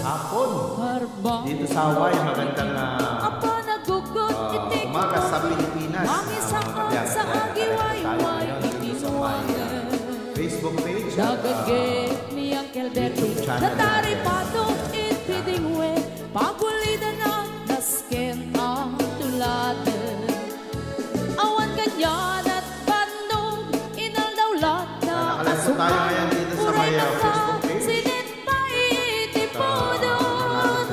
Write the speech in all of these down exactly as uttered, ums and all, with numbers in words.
Hapon. Dito sa Hawaii, magandang, ah, ah, umaga sa Pilipinas. Ah, mga kabiyak, ayan, connected tayo ngayon dito sa may, ah, Facebook page at, ah, YouTube channel natin. Ayan. Awan kanian a bannog, inaldaw latta. Ah, nakalive po tayo ngayon dito sa may, ah, Facebook page. Sinit pay iti pudot.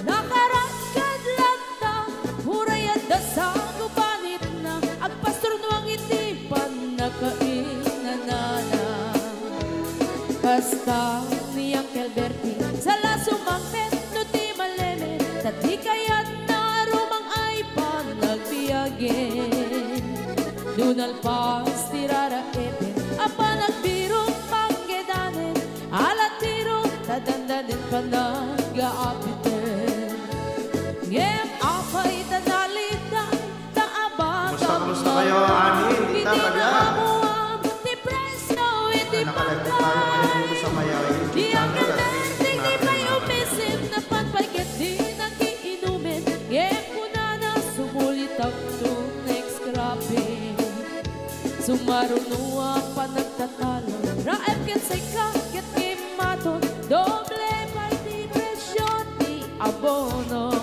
Nakarakkad latta, uray adda sangubanitna, agpasturnuang iti pannakainanana. Kasta ni Uncle Bertie, sala sumangpet no ti malemed, ta di kayatna rumang ay panagbiagen. No nalpas ti raraepen a panagbirok panggedanen, alatiro ta dandanen panagaapiten. Ngem apay ta nalita, ta abatam. Kumusta, kumusta kayo, ani, tita, taga? Naamuam ti presyo iti pagkain. Ay, nakalive tayo ngayon dito sa may, ah, YouTube channel at Facebook natin, mga kabiyak. Di pay umisim, napan pay ket di nakiinumen. Ngem kunana, sumulitakto next cropping. Sumaruno a panagtatalo, raep ket seka ket kimmaton, doble pay ti presyo ti abono.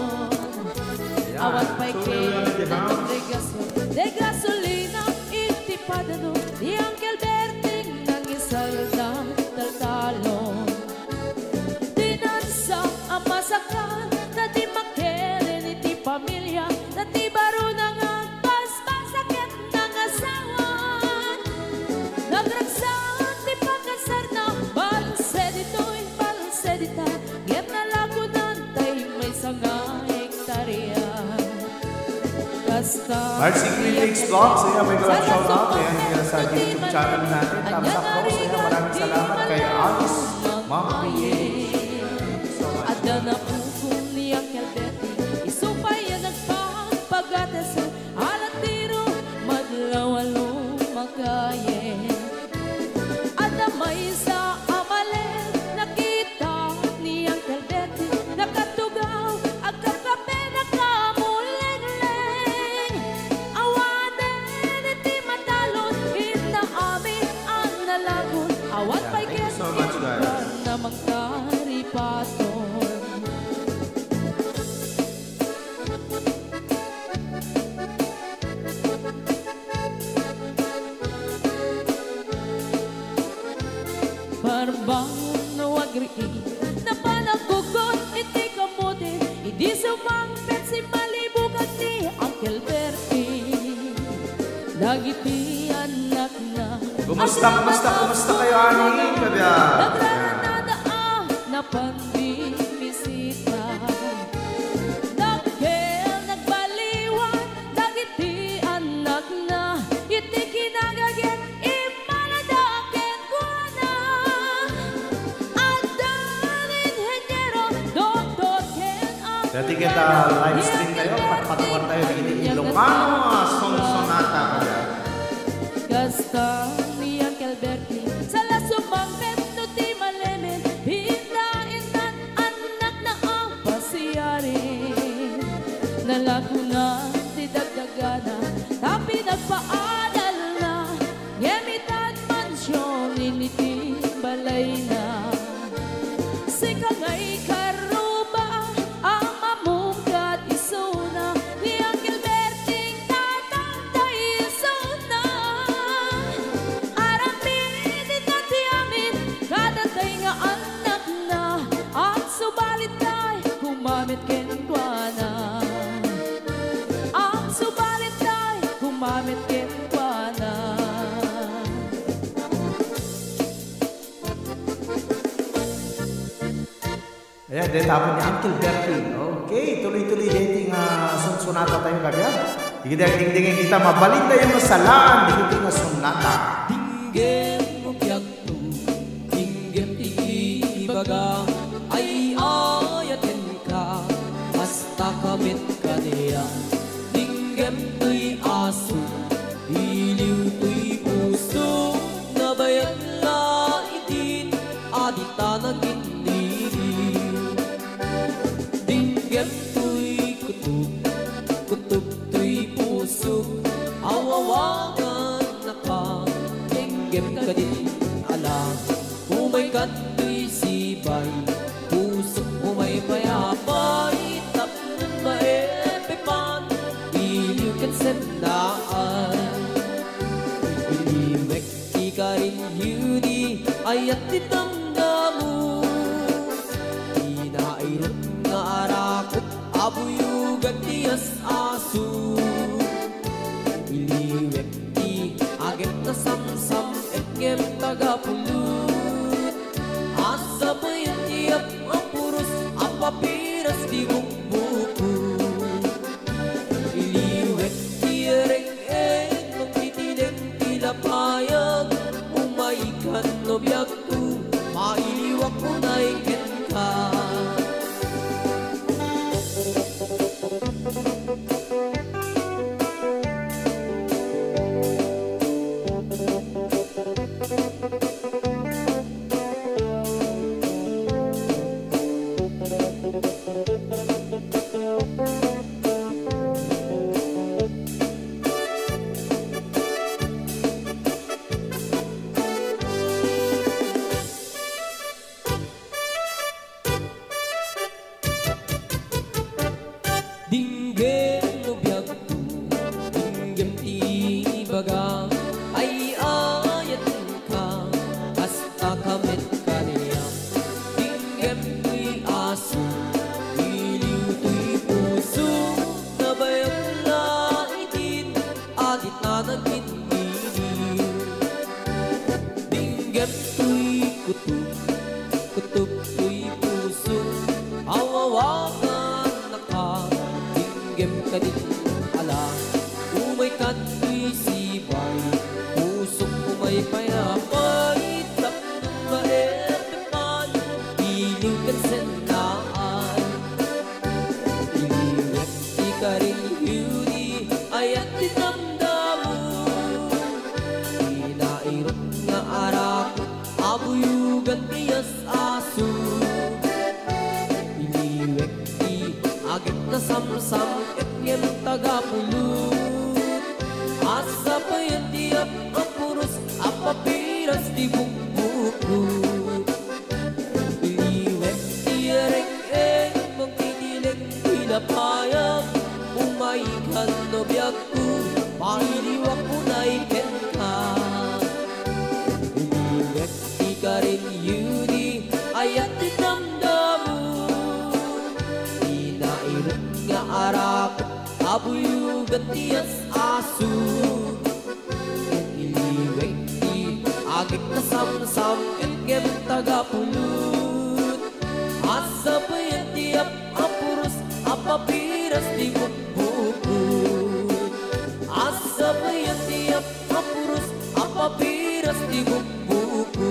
Ayan. Awan pay ket dagiti gasol, ti gasolina, iti padano, ni Uncle Berting nangisalda taltalon. Dinansa a masakal, ta di makilen iti pamilia, ta ti barona nga agbasbasa ket nangasawan. Nagragsak ti pakasarna, balse ditoy, balse dita, ngem nalagonan tay maysa nga hektarya. Kasta Marcy Critics Vlogs, ayan, may mga shout out. Ayan, ayan, sa YouTube channel natin. Thumbs up po sa inyo. Maraming salamat kay Alice Ma'am P H. Thank you so much. Adda napukon ni Uncle Betty, isu pay a nagpapagatas, alatiro, madlaw a lumakayen. Adda maysa a malem, nakita ni Uncle Betty, nakatugaw, agkakape, nakamulengleng. Awanen iti matalon, inna amin a nalagon, awan pay ket inuran a mangkaripaton. Parbangon no agriing, napan aggugot iti kamote, idi sumangpet simmalibugan ni Uncle Bertie. Dagiti annakna, kumusta, kumusta, kumusta kayo, ani? Kabiyak. Nagraranadan a napan bimisita. Dakkel nagbaliwan dagiti annakna, iti kinagaget immalada kenkuana. Adda ni inheniero, doktor, ken Dati kita live stream tayo, patpatuan tayo dagiti Ilocano a sonsonata kada. Kasta ni Uncle Bertie, sala sumangpet no ti malemed, pindaennan annakna a pasiaren. Nalagonan ti dagdagana, ta pinagpaadalna, ngem itan mansion iti balayna. Sika ngay karruba a mamungkad isuna, ni Uncle Berting tatangtay isuna. Aramidna ti amin kadatay nga annakna, agsubalit tay kumamet kenkuana. Agsubalit tay kumamet kenkuana. Ayan, dahil tapon ni Uncle Bertie. Okay, tuloy-tuloy dahil nga sonsonata tayo kagaya. Dingding, dingding kita, mabalin tayo masalaan, dingding nga sonata. Dinggem mo biagto, dinggem ti ibaga, ay ayatenka, hasta kamet kaniak. Dinggem toy aso, iliw toy puso, nabayag la idin, adita nangin ni Ayat ti damdamo, ti nairut nga arakop a buyogan ti as-aso. Iliwek ti agek nga samsam-et ngem taga pulot. Asabayan ti ap-, a puros a papiras ti bukbuko. Iliwek ti reng-eng, magtitineng ti lapayag, umaykan no biagko, mailiwak unay kenka. Dinggem no biagko, dinggem ti ibaga, ay-ayatenka, kasta ka met kaniak. Dinggem toy aso, iliw toy puso, nabayag la itin, adita nagin-iliw. Dinggem toy kutob, kutob toy puso, awawagannaka. Dinggem kadin ala, umay kadtoy sibay, pusok umay payapay, tapno maertepan, iliw ken sennaan. Iliwek ti karin, Judy, ayat ti damdamo. Ti nairut nga arak, abuyogan ti as-aso. Iliwek ti agek nga samsam-et ngem taga pulot. Asabayan ti ap-, a puros a papiras ti bukbuko. Iliwek ti reng-eng, magtitineng ti lapayag, umaykan no biagko, mailiwak unay kenka. Iliwek ti karin, Judy, ayat ti damdamo. Ti nairut nga arak, abuyogan ti as-aso. Iliwek ti agek nga samsam-et ngem taga pulot. Asabayan ti ap-, a puros a papiras ti bukbuko. Asabayan ti ap-, a puros a papiras ti bukbuko.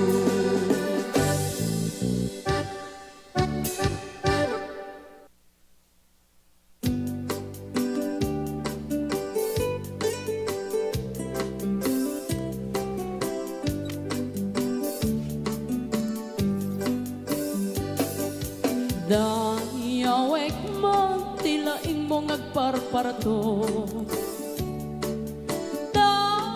Dayawek man ti laingmo nga agparparto. Ta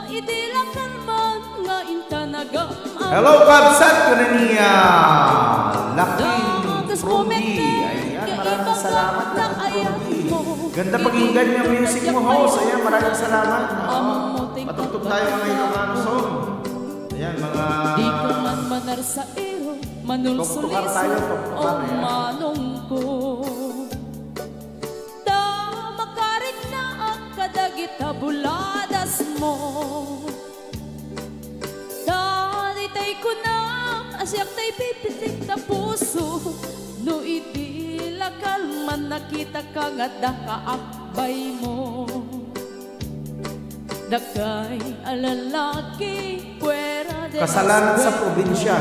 idi lakal man nga intanagam a Hello, kabsat, kuna ni, ah, Laking Dagas Ruby. Ayan, maraming salamat, Laking Ruby. Ganda pakinggan yung music mo, host. Ayan, maraming salamat. Patugtog tayo, mga Ilocano song. Ayan, mga Di ka man manarsairo, tuktukan tayo, tuktukan, ayan. Manulsuliso, o manong ko. Ta makariknaak kadagita buladasmo. Ta ditay kunam a siak tay pipitik ta puso, no idi lakal man nakitaka nga adda kaakbaymo. Dakay a lalaki, fuera de Kasalan sa probinsya.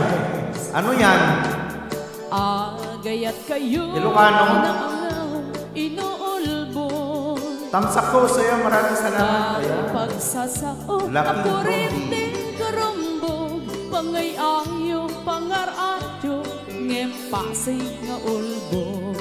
Ano yan? Agayat kayo Ilocano? Inuulbod. Tamsak ko sa'yo, maraming salamat. Ayan. Pagsasao, Laking apurim Ruby. Ti karumbog, pangay-ayo, pangar-ayo, ngem pasig nga ulbod.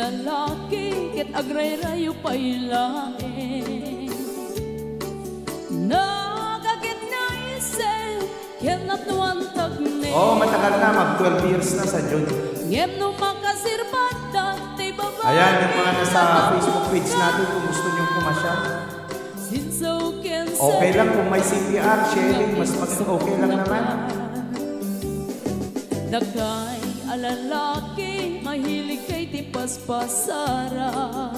Lalaki ket agrayrayo pay laeng. Nagakit nga isip ket natnuantag ni. Oh, matagal na, mag twelve years na sa June. Ngem no makasirbat dagiti babae. Ayan, yung mga nasa Facebook page natin, kung gusto niyong pumasyal. Okay lang kung may C P R, sharing, mas mag-, okay lang naman. Dakay a lalaki, mahilig kay ti paspasaran.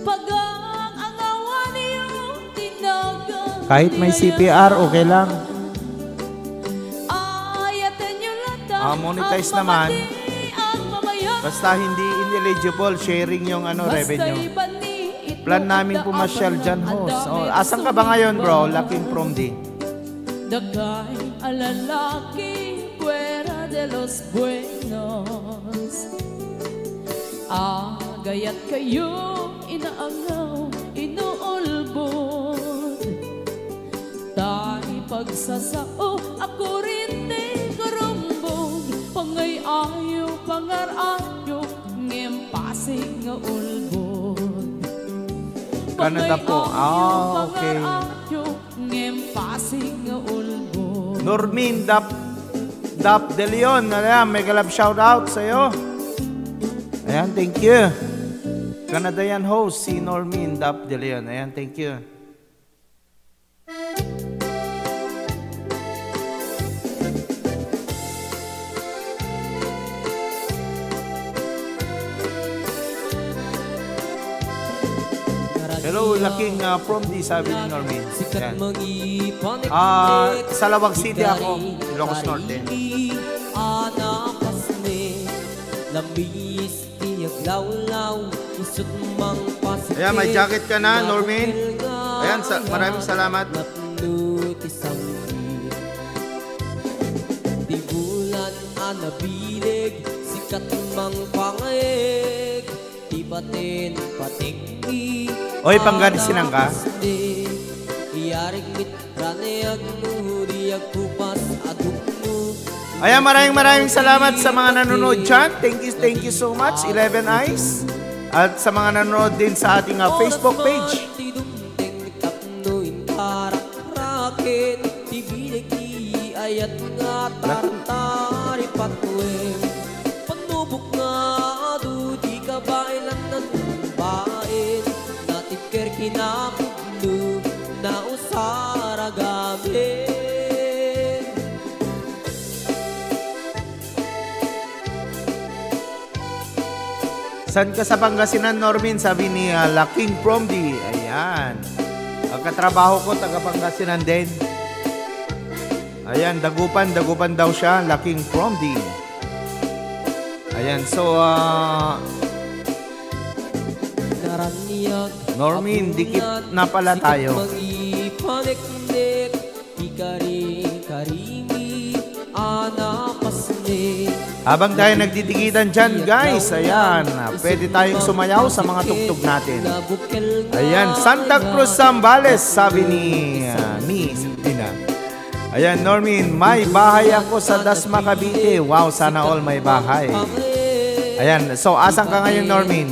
Pagang-angawan niyo, tinagan. Kahit may C P R, okay lang. Ayaten niyo latta. Ah, monetize ang naman. Pamati, ang mamayan. Basta hindi ineligible, sharing yung ano, basta revenue. Iban ni Plan namin pumasyal dyan, host. Oh, asan ka ba ngayon, bro? Laking from di. Dakay a lalaki, fuera de los buenos. Agayat kayo, inaangaw, inuulbod. Tay pagsasao a kurente, karumbog, pangay-ayo, pangar-ayo, ngem pasig nga ulbod. Canada po. Ah, okay. Ngem pasig nga ulbod. Normin Dap, Dap De Leon, ayan, mega love shout out sa'yo. Ayan, thank you. Canada yan, host, si Normin Dap De Leon. Ayan, thank you. Hello, laking, ah, from di, sabi ni Normin. Yan. Ah, Salawag City ako, Ilocos Norte. Ayan, may jacket ka na, Normin. Ayan, sa-, maraming salamat. Di bulan a nabileg, sikat mang pangayeg, di batin patinggi. Oy, Pangasinan ka? Iyarig mit Ayan, maraming, maraming salamat sa mga nanonood dyan. Thank you, thank you so much, Eleven Eyes. At sa mga nanonood din sa ating, ah, Facebook page. Panubok nga adu, di kabaelan nan baen, natipker kinapudno, nausarag amin. Saan ka sa Pangasinan, Normin? Sabi ni, ah, Laking Promdi. Ayan. Ang katrabaho ko, taga Pangasinan din. Ayan, Dagupan, Dagupan daw siya, Laking Promdi. Ayan, so, ah, Normin, dikit na pala tayo. Habang tayo nagdidikitan dyan, guys, ayan, ah, pwede tayong sumayaw sa mga tugtog natin. Ayan, Santa Cruz Zambales, sabi ni, ah, ni Dina. Ayan, Normin, may bahay ako sa Dasma, Cavite. Wow, sana all may bahay. Ayan, so asan ka ngayon, Normin?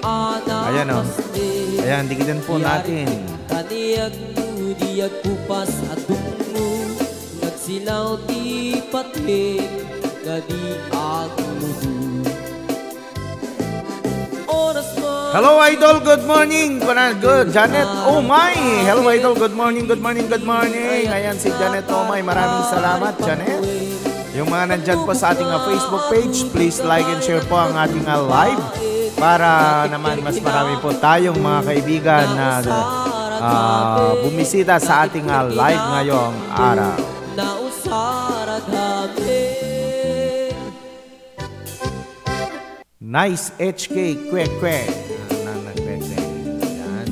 Ayan, oh. Ayan, dikitan po natin. Kaniag mo, di agkupas a dungo. Nagsilaw ti pateng nga di agludo. Hello, Idol. Good morning. Kuna-, good. Janet Omay. Hello, Idol. Good morning, good morning, good morning. Ayan si Janet Omay. Maraming salamat, Janet. Yung mga nandyan po sa ating, ah, Facebook page, please like and share po ang ating, ah, live para naman mas marami po tayong mga kaibigan na, ah, bumisita sa ating, ah, live ngayong araw. Nice H K, kwek, kwek. Ah, na, na, kwek, kwek. Yan.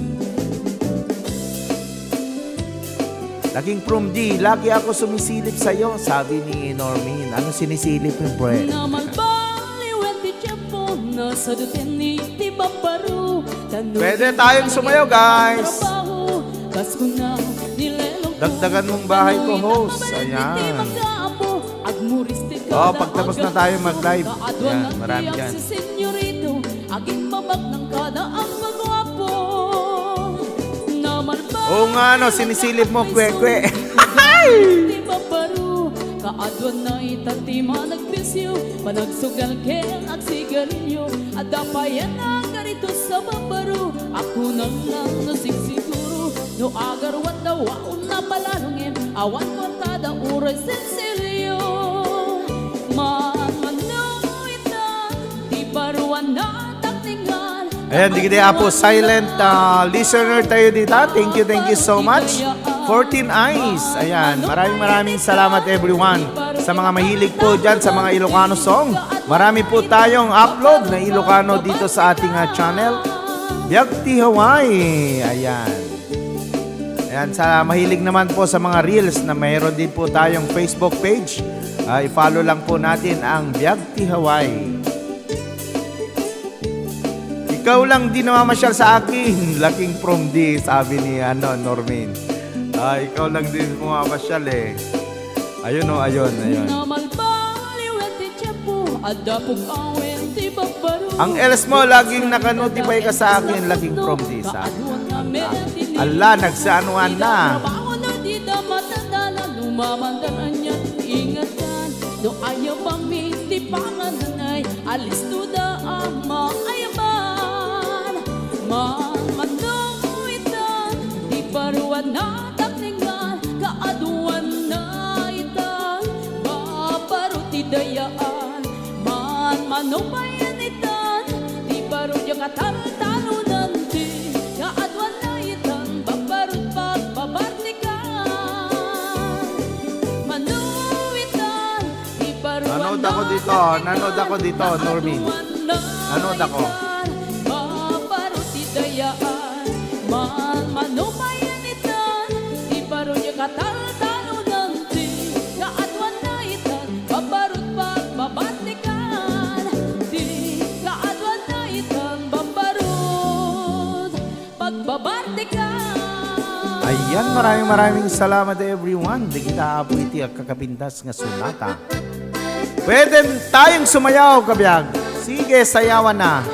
Laking Promdi, lagi ako sumisilip sa'yo, sabi ni Normin. Ano sinisilip mo, pre? Pwede tayong sumayaw, guys. Dagdagan mong bahay ko, host. Ayan. Oh, pagtapos na tayo mag-live. Yan, marami dyan. Senyorito, aging mabaknang kada ang pagwapo. Naman ba? Oo nga, no, sinisilip mo, kwe-kwe. Di ba baro? Kaaduan na ita ti managpisyo, panagsugal ken agsigarilyo. Adda payen a karito sa babaro, ako na lang no sigsiguro. No agaruat da waon na palalungem, awan kuartada uray sensilyo. Manmano ita, di baruan na takningan. Ayan, di kita, Apo, silent, ah, listener tayo dita. Thank you, thank you so much. Fourteen Eyes. Ayan, maraming, maraming salamat, everyone. Sa mga mahilig po dyan sa mga Ilocano song, marami po tayong upload na Ilocano dito sa ating, ah, channel. Biag ti Hawaii. Ayan. Ayan, sa mahilig naman po sa mga reels na mayroon din po tayong Facebook page, ah, i-follow lang po natin ang Biag ti Hawaii. Ikaw lang di namamasyal sa akin, laking from di, sabi ni, ano, Normin. Ah, ikaw lang di pumamasyal eh. Ayun, oh, ayun, ayun. Namalbaliw ti tiempo, adda pug-awen ti babbaro. Ang else mo, laging naka-notify ka sa akin, laging from di sa akin. Ala, nagsaanuan na. Trabaho na di da matadala, lumamandan anya, ingatan. No ayabami ti pangananay, alisto da a maayaban. Manmano itan, di baruan na takningan, kaaduan na itan, babaro ti dayaan. Manmano payen itan, di baro dia kataltalonan ti, kaaduan na itan, babaro pagbabartikan. Mano itan, Nanood ako dito, nanood ako dito, Normin. Nanood ako. Pagbabartikan. Ayan, maraming, maraming salamat, everyone. Dagita apo iti agkakapintas nga sonata. Pwede tayong sumayaw, kabiag. Sige, sayawan na.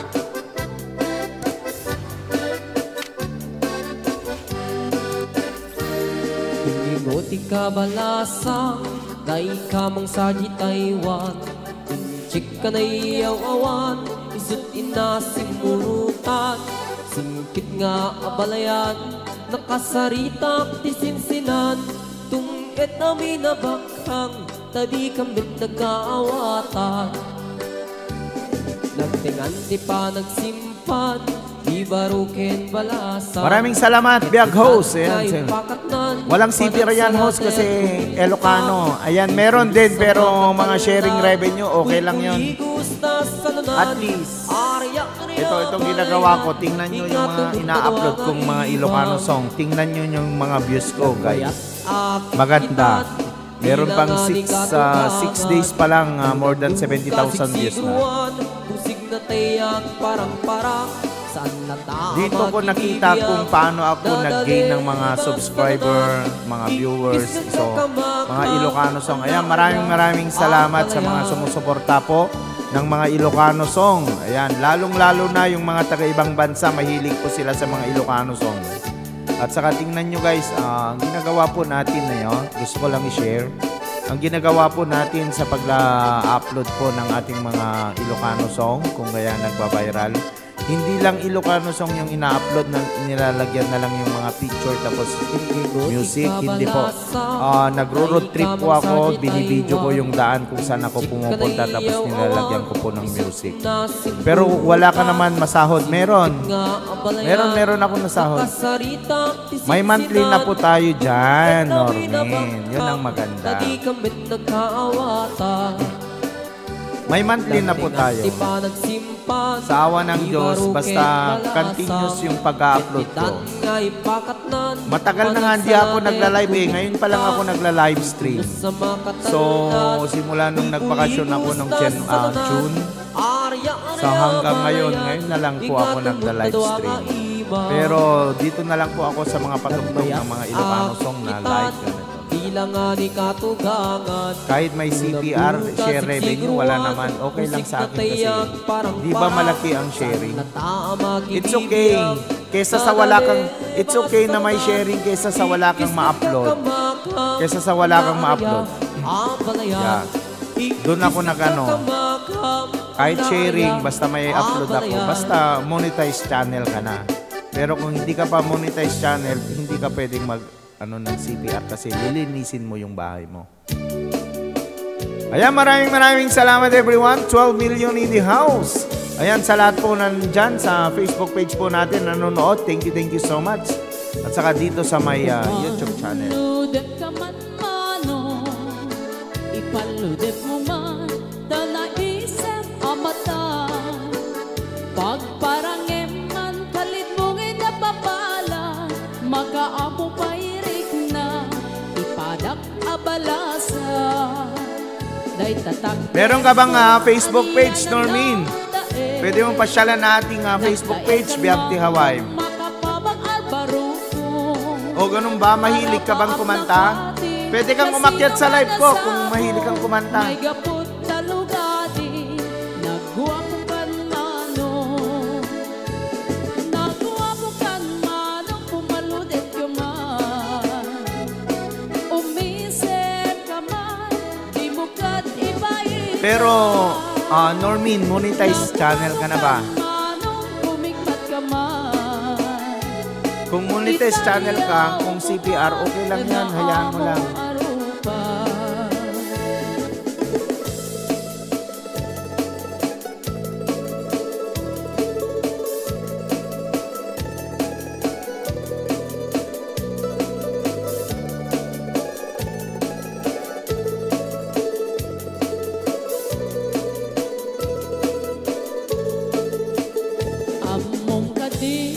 Indigo ti kabalasang, dayka mangsa di Taiwan. Inchik ka naiyaw-awan, isut' inna simmurutan. Singkit nga abalayan, nakasaritak ti sinsinan. Tung-et amin a bakhang, ta dikam met nagkaawatan. Nagtengan ti panagsimpan, di baro ken balasa. Maraming salamat, Biag Host. Ayan, sir. Walang C P R yan, host, kasi Ilocano. Ayan, meron din, pero mga sharing revenue, okay lang yun. At least, ito, itong ginagawa ko, tingnan nyo yung mga ina-upload kong mga Ilocano song. Tingnan nyo yung mga views ko, guys. Maganda. Meron pang six, ah, six days pa lang, ah, more than seventy thousand views na. Dito ko nakita kung paano ako nag-gain ng mga subscriber, mga viewers. So, mga Ilocano song. Ayan, maraming, maraming salamat sa mga sumusuporta po ng mga Ilocano song. Ayan, lalong-lalo na yung mga taga-ibang bansa, mahilig po sila sa mga Ilocano song. At saka tingnan nyo, guys, ah, ang ginagawa po natin na yun, gusto ko lang i-share. Ang ginagawa po natin sa pagla-upload po ng ating mga Ilocano song, kung kaya nagba-viral, hindi lang Ilocano song yung ina-upload, na nilalagyan na lang yung mga picture tapos music, hindi po. Ah, nagro-road trip po ako, binibidyo ko yung daan kung saan ako pumupunta tapos nilalagyan ko po ng music. Pero wala ka naman masahod. Meron. Meron, meron akong nasahod. May monthly na po tayo dyan, Normin. Yun ang maganda. May monthly na po tayo. Sa awa ng Diyos, basta continuous yung pag-upload ko. Matagal na nga hindi ako nagla-live eh. Ngayon pa lang ako nagla-live stream. So, simula nung nagbakasyon ako nung Jan-, ah, June, so hanggang ngayon, ngayon na lang po ako nagla-live stream. Pero dito na lang po ako sa mga patugtog ng mga Ilocano song na live. Ganito. Kahit may C P R share revenue, wala naman. Okay lang sa akin kasi. Di ba malaki ang sharing? It's okay. Kesa sa wala kang, it's okay na may sharing kesa sa wala kang ma-upload. Kesa sa wala kang ma-upload. Yeah. Doon ako nagano. Kahit sharing, basta may upload ako, basta monetize channel ka na. Pero kung hindi ka pa monetize channel, hindi ka pwedeng mag, ano, ng C P R kasi lilinisin mo yung bahay mo. Ayan, maraming, maraming salamat, everyone. Twelve million in the house. Ayan, sa lahat po nandyan sa Facebook page po natin nanonood, thank you, thank you so much. At saka dito sa may, ah, YouTube channel. Ipaludek ka man, manong, ipaludek mo man, ta naisem a mata. Pagparangem man, kalidmong ida papala, makaammo pay rikna, ipadak a balasa. Dayta tak- Meron ka bang, ah, Facebook page, Normin? Pwede mong pasyalan ang ating, ah, Facebook page, Biag ti Hawaii. O ganun ba? Mahilig ka bang kumanta? Pwede kang umakyat sa live ko kung mahilig kang kumanta. May gaput talugadi, nagguapo kan manong. Nagguapo kan manong, pumaludek ka man. Umisip ka man, di mo kad ibaid. Pero, ah, Normin, monetize channel ka na ba? Manong, umigmat ka man. Kung monetize channel ka, kung C P R, okay lang yan. Hayaan mo lang. Ammom kadi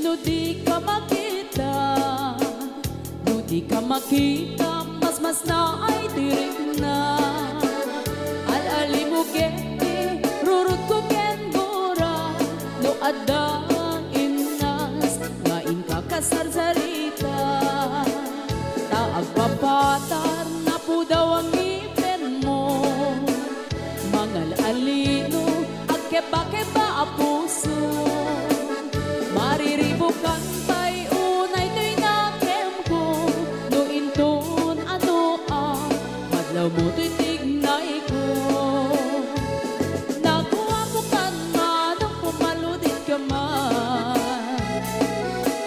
no di ka makita? No di ka makita, masmasnaay ti rikna. Al-alimmo ket ti rurutko ken gura, no adda innas nga inka kasarsarita. Ta agpapatar, napudaw a ngipenmo. Mangal-alino, agkebakeba a puso. Mariribukan pay unay toy nakemko, no inton adu a madlawmo toy tignayko. Naguapo kan manong, pumaludek ka man.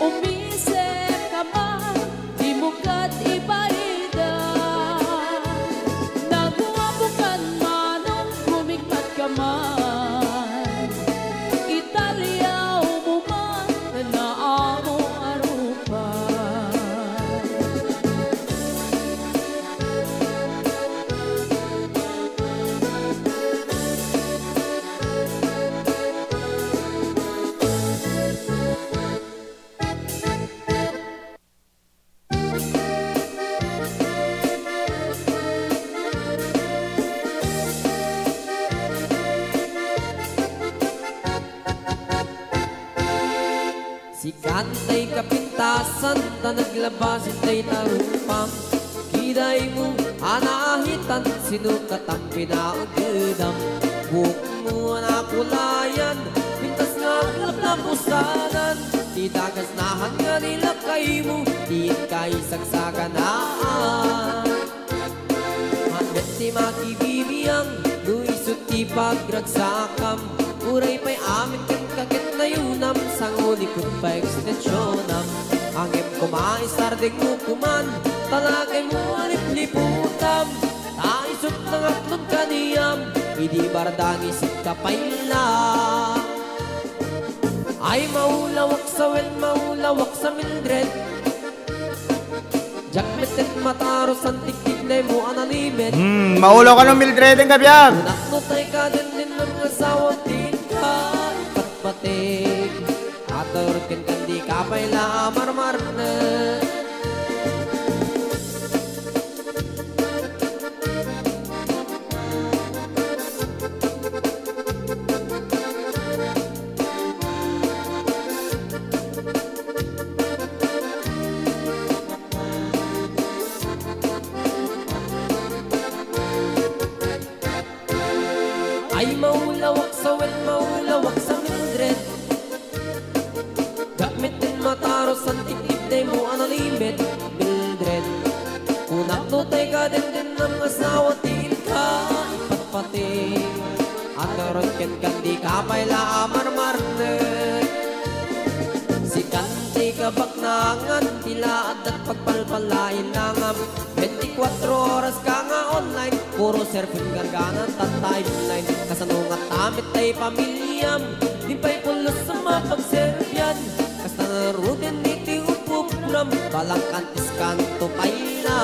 Umisip ka man, di mo kad ibaida. Naguapo kan manong, umigmat ka man. Italiaw mo man, naamo a rupa. Sikan tay kapintasan, ta naglabas itay tarupam. Kidaymo a naahitan, sino katam pinaagedam? Buokmo a nakulayan, pintas nga aglaplapusanan. Ti dagasnahan nga nilakaymo, diin ka isagsaganaan. Ania ti makibibiang, no isu ti pagragsakam? Uray pay amin kenka ket nayunam, sangulikut pay ekstensionam. Ngem koma, isardengmo koman, talagaymo a lipliputam. Ta isut nangatlon kaniam, idi bardang isut ka pay la. Ay, maulawak sa wen, maulawak sa Mildred. Diak met ket matarusan ti tignaymo a nalimed. Hmm, maulaw ka no Mildred, nga biag. Kunak no tay kadindinam nga asawa, diin ka ipatpateg. Atur kenka, dika pay la a marmarnek. Asawa ti inka ipatpati, a ngarud kenka dika pay la a marmarnek. Sikan ti kabaknangan, ti la adda pagpalpalainangam. Bentikuatro oras ka nga online, puro cellphone gargana, ta timeline. Kasano nga tamit tay pamiliam, di pay pulos a mapagserbian. Kasta ngaruden iti upupram, balangkan iskanto pay la.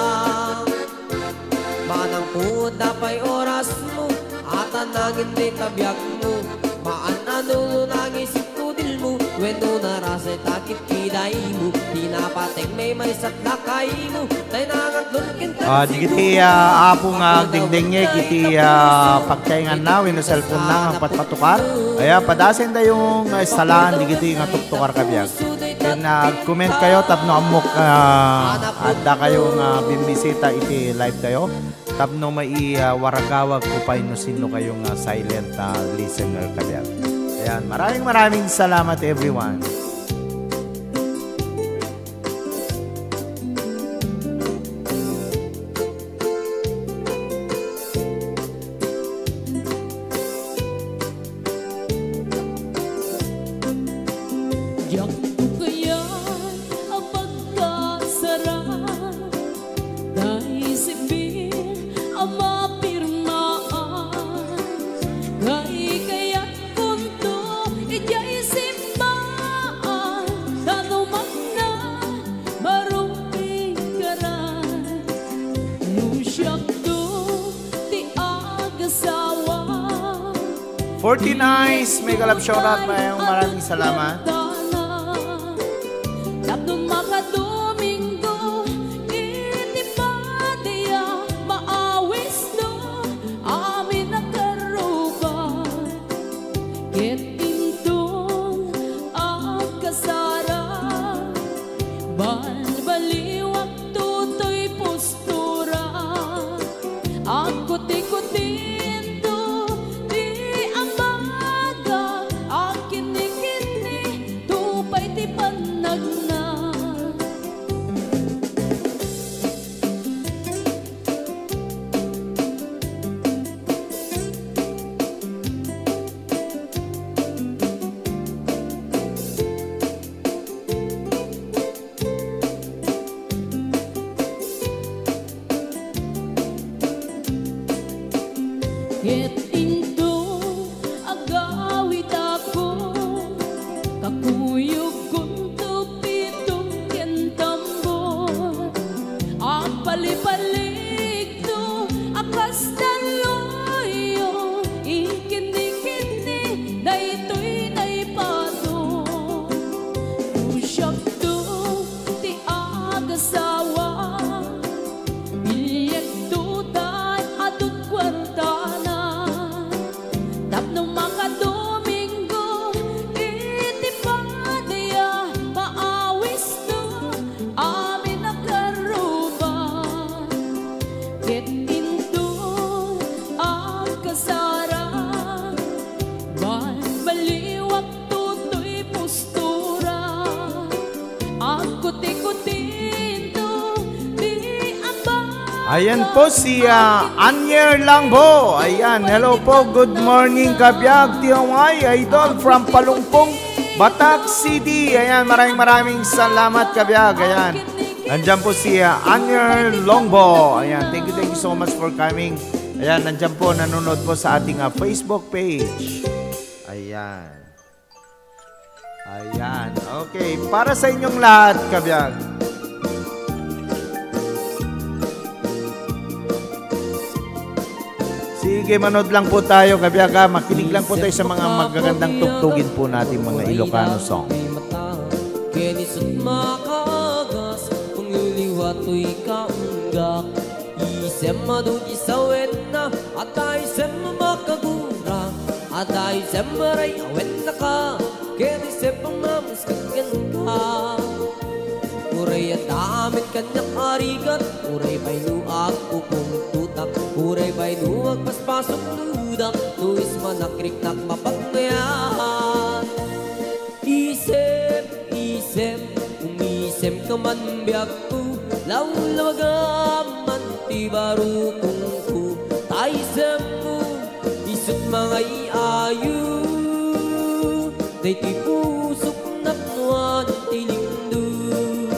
Manang puot da pay orasmo, ata nangin dita biagmo. Maan-ano no nangisip kudilmo, wenno narasay takit kidaymo. Di napateng may maysat lakaymo, tay nangaglon ken Ah, di kiti, ah, apo nga agdengdengngeg iti, ah, pagtaenganna wenno cellphone na nga patpatukar. Aya, padasen dayong, ah, salaan di kiti nga tuktukar kabiag. Ken, ah, comment kayo tapno ammok, ah, adda kayo nga bimbisita iti live kayo. Tapno mai, ah, waragawag ko pay no sino kayo nga silent, ah, listener kabiag. Ayan, maraming, maraming salamat, everyone. Diak kayat a pagkasarag, tay sibil a mapirmaan. Kay kayat kunto idiay simbaan, ta no mangna, baro ikaray, no siakto ti agasawa. Fourteen Eyes, mega love shoutout, mayong maraming salamat. Tapno makadomingo iti padiya, maawisto amin a karruba. Ket inton agkasara, balbaliwak toy postura. Agkutikutinto ti amaga, agkinnikinni to pay ti pannagna. Ket inton agawidakon, kakuyogkonto pito ken tambor, agpalipalikto a kas talloyo, ikinnikinni daytoy naipato. No siakto ti agasawa, bilyekto tay adu ti kuartana. Tapno makadomingo iti padiya, maawisto amin a karruba. Ket inton agkasara, balbaliwak toy postura. Agkutikutinto ti amaga. Ayan po si, ah, Anyer Langbo. Ayan, hello po. Good morning, kabiag, Tiwangay, idol from Palungpong, Batac City. Ayan, maraming, maraming salamat, kabiag. Ayan. Nandyan po si, ah, Anyer Longbo. Ayan, thank you, thank you so much for coming. Ayan, nandyan po, nanonood po sa ating, ah, Facebook page. Ayan. Ayan. Okay. Para sa inyong lahat, kabiag. Sige, manood lang po tayo, kabiag, ha. Makinig lang po tayo sa mga magagandang tugtugin po natin, mga Ilocano song. Ken isut' makaagas, kung luliwa toy kaunggak. Isem adu ti sawenna, adda isem a makagura, adda isem a ray a wennaka, ken isem a mamusket kenka. Uray adda amin kaniak a rigat, uray pay no agpupungtotak, uray pay no agpaspasok no dak, no ismanak riknak mapagmayat. Isem, isem, umisemka man biagko, lawlawagam man ti Barukongko, ta isemmo, isut' mangay-ayo, daytoy pusok napnoan ti limdum.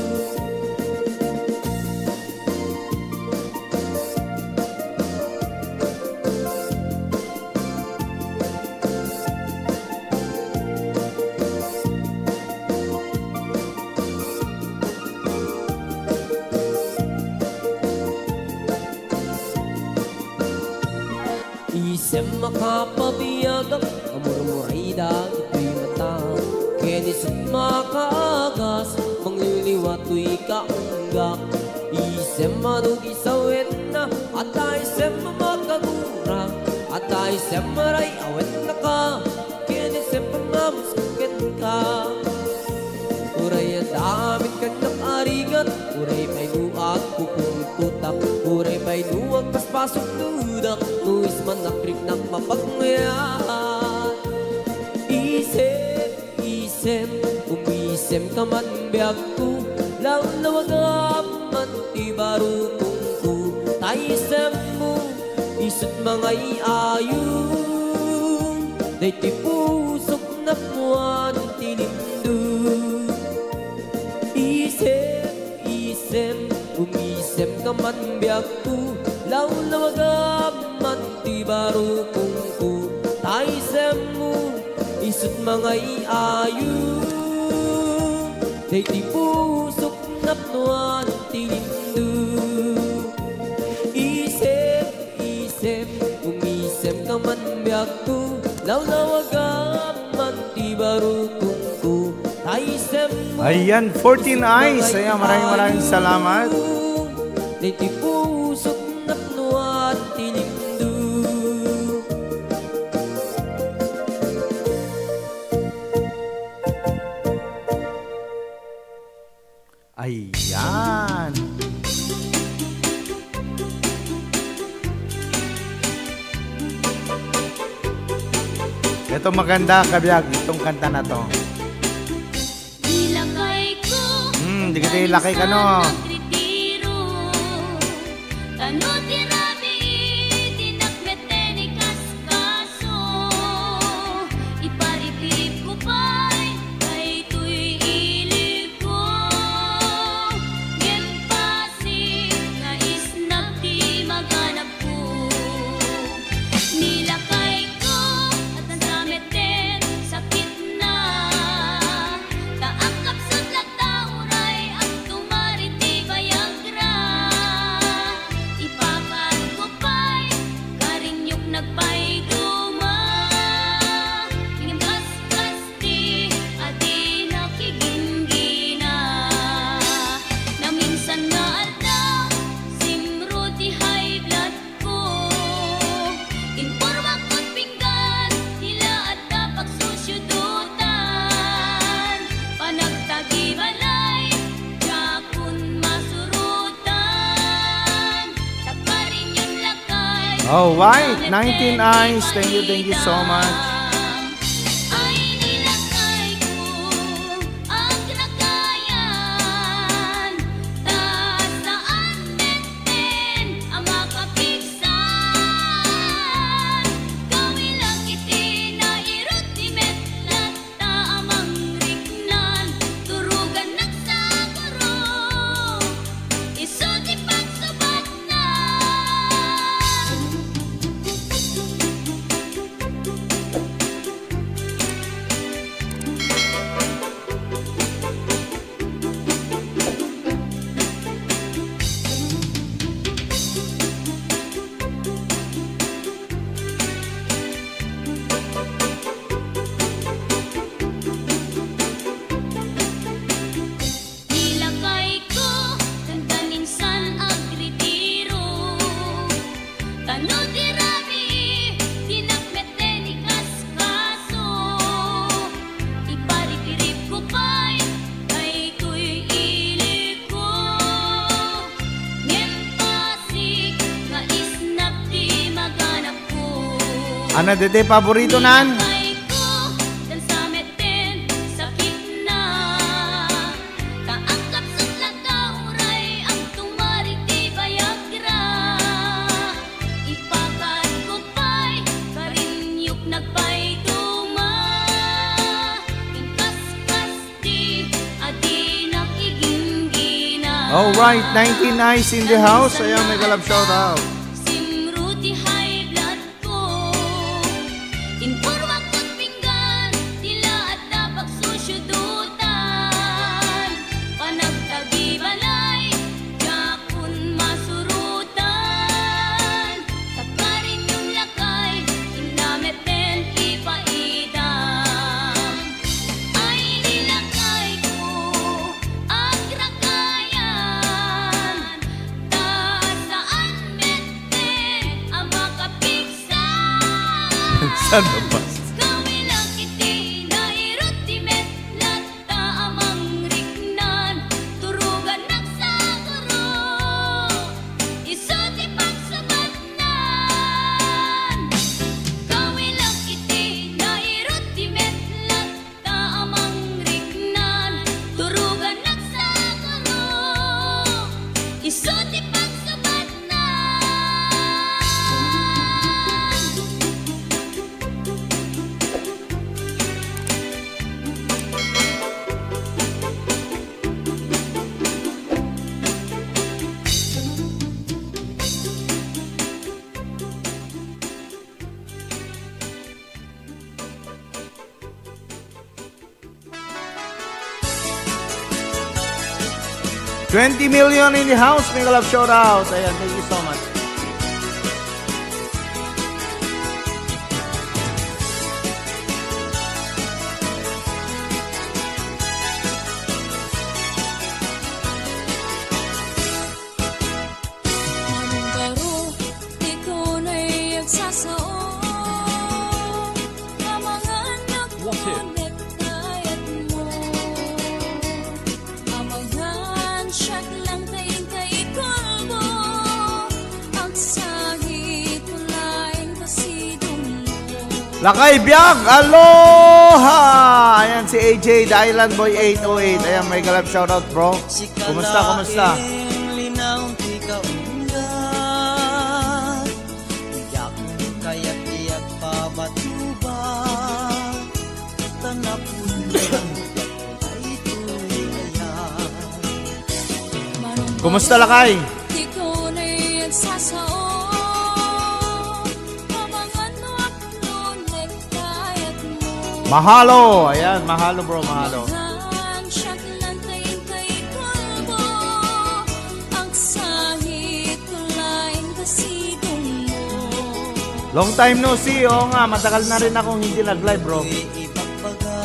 Isem makapabiagak, amurmuray dagitoy mata, ken isut' makaagas, mangliliwa toy kaunggak. Isem mano ti sawenna, adda isem makagura, adda isem maray awen naka, ken isem pammamus kenka. Uray adda amin kennak a rigat, uray pay no agpupungtotak, uray pay no agpaspasuktodak, no isman nagriknak mapagmayat. Isem, isem, umisemka man biagko, lawlawagam man ti barukongko, ta isemmo, isut' mangay-ayo, daytoy pusok napnoan ti limdum. Isem, isem, umisemka man biagko, lawlawagam man ti barukongko, ta isemmo, isut' mangay-ayo, daytoy pusok napnoan ti limdum. Isem, isem, umisemka man biagko, lawlawagam man ti barukongko, ta isemmo, Ayan, fourteen isut' Eyes. Ayan, maraming, maraming salamat. Daytoy pusok napnoan ti limdum. Ayan. Ito maganda, kabiag, itong kanta na to. Ilakay ko, Hmm, di kita ilakay ka, no? Nagretiro. Tano ti rabii, dinak met ni kas- kaso, iparipipko pay daytoy iliko. Ngem pasig nga isnap ti maganabko. Nilakayko a tansa met ti sakitna, ta agkapsut latta uray agtumar iti bayagra. Ipakadko pay Karinyok nagpayduma, ngem kaskasti a di nakiginggina. Naminsan nga aldaw, simro ti high blood ko. Inpormak ket pinggan ti la adda pagsusudotan. Panagtagi balay, diakon masurotan. Tagparinyon lakay, All right, nineteen Eyes, thank you, thank you so much. Ay, nilakay ko, agragayan, ta saan metten a makapigsan. Gawi lang iti nairut ti metlat, ta amangriknan, turugannak sa guro, isu ti pagsubatna. Nilakayko, ken ta minsan agritiro. Tano ti rabii, dinak met ti kaskaso. Ipariripko pay daytoy iliko. Ngem pasig nga isnap ti maganabko. Ano daytoy paborito nan? Nilakayko, dansa met ti sakitna. Ta agkapsut latta uray agtumar iti bayagra. All right, nineteen Nice in the house. Ayan, mega love shout out. Simro ti high blood ko. Inpormak ket pinggan ti laat a pagsusudutan. Panagtagibalay, diakon masurutan. Sapkarinyon lakay, inna met ipaitam. Ay, ni lakayko, agrakayan, ta saan metten a makapigsa. Saan ba? Kawilak iti nairut ti met latta a mangriknan, turugannak sa guro, isu ti pagsabatnan. Kawilak iti nairut ti met latta a mangriknan, turugannak sa guro, isu ti pagsabatnan. Twenty million in the house, mega love shout out. Ayan, thank you so much. Anong baro, ikaw na'y agsasao. Amangan nak What if? Connect kayat mo. Amangan siak lang taing kaikulbo. Agsahit ko laing kasidong mo. Lakay Biag, aloha! Ayan si A J, The Island Boy eight oh eight. Ayan, mega love shoutout, bro. Kumusta, kumusta? Linaw ti kaunggat, diak kayat ti agpabatuba, ta napudno daytoy ayat. Kumusta, lakay? Ikaw na'y agsasao, amangan no apno nagkayat mo. Mahalo. Ayan, mahalo, bro, mahalo. Amangan siak lang taing kaikulbo, agsahit ko laing kasidong mo. Long time no see. Oo nga, matagal na rin akong hindi nag-live, bro. Ibagbaga,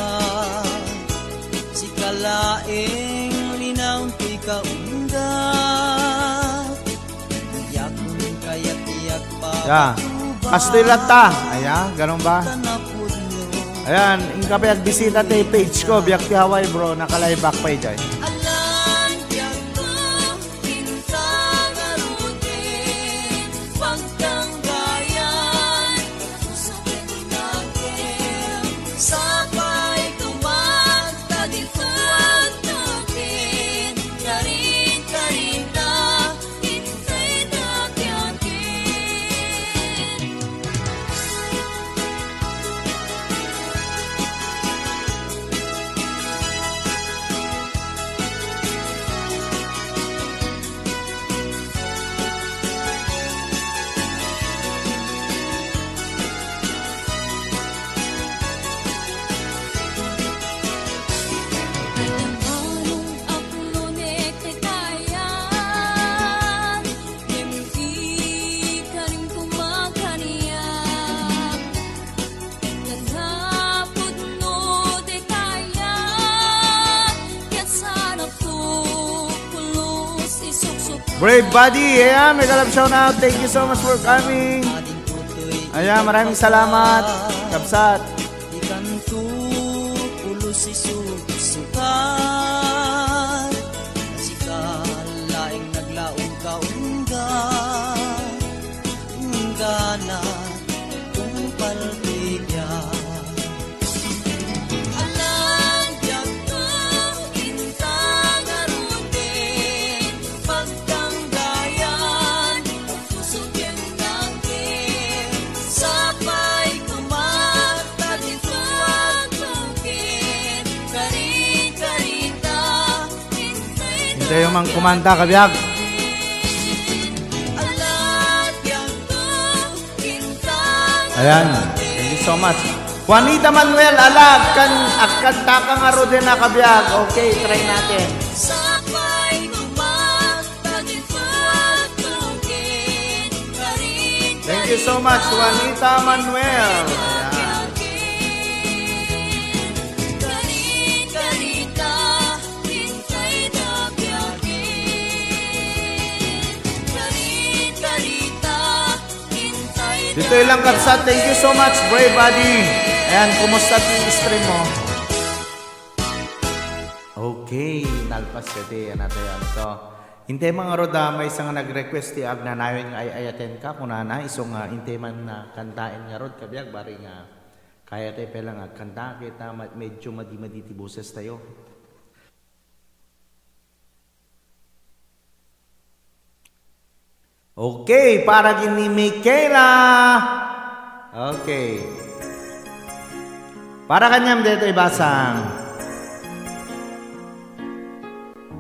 sika laeng linaw ti kaunggat. Diak kayat ti agpabatuba. Yeah. Kastoy latta. Ayan, ganun ba? Ayan, inka pay agbisita ti page ko, Biag ti Hawaii, bro. Naka-live back pay jay. Alan, diak ko, inta ngaruden, pagtanggayan, puso ken nakem, sapay tumakta di tuwag tukin, karin, karinta, intay dati akin. Brave Buddy, ayan, mega love shout out. Thank you so much for coming. Ayan, maraming salamat, kabsat. Ikanto pulos isuksukan, sika laeng naglaong kaungga, unggana, tungpal ti biag. Alang biagko, inta ngaruden, pagtanggayan, puso ken nakem, sapay kumakta ditoy agtoken, karin-karita, Dayta man kumanta, kabiag. Ayan. Thank you so much. Juanita Manuel, ala, agkan-, agkanta ka ngarud, kabiag. Okay, try natin. Thank you so much, Juanita Manuel. Ayan. Ditoy lang, kabsat. Thank you so much, Brave Buddy. Ayan, kumusta ti stream mo? Okay, nalpas ka ti, ano tayo, ano to? Intay man ngarud, maysa nga nag-request ti Agnanayon nga ay-ayatenka, kunana, isu nga intay man nga kantaen ngarud, kabiag, bari nga kayatay pay lang agkanta, ket, ah, ma-, medyo madi-madi ti boses tayo. Okay, para ken ni Michaela. Okay. Para kaniam daytoy basang.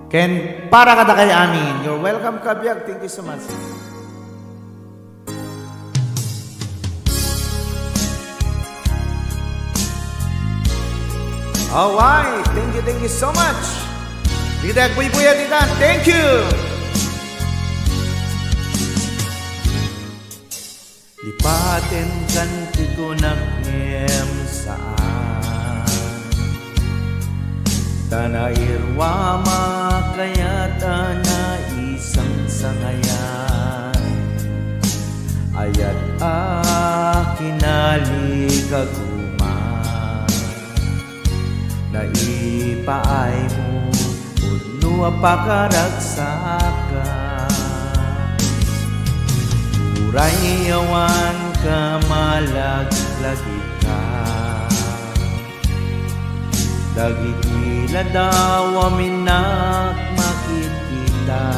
Ken para kadakay amin. You're welcome, kabiag. Thank you so much. Alright. Thank you, thank you so much. Dagiti agbuybuyatta, thank you. Lipatenkan ti kunak ngem saan. Ta nairuam a kayat a naisangsangayan. Ayat a kinalikaguma. Naipaaymo pudno a pakaragsaka. Uray awan ka malaglagipka. Dagiti ladaw a minnak makitkita.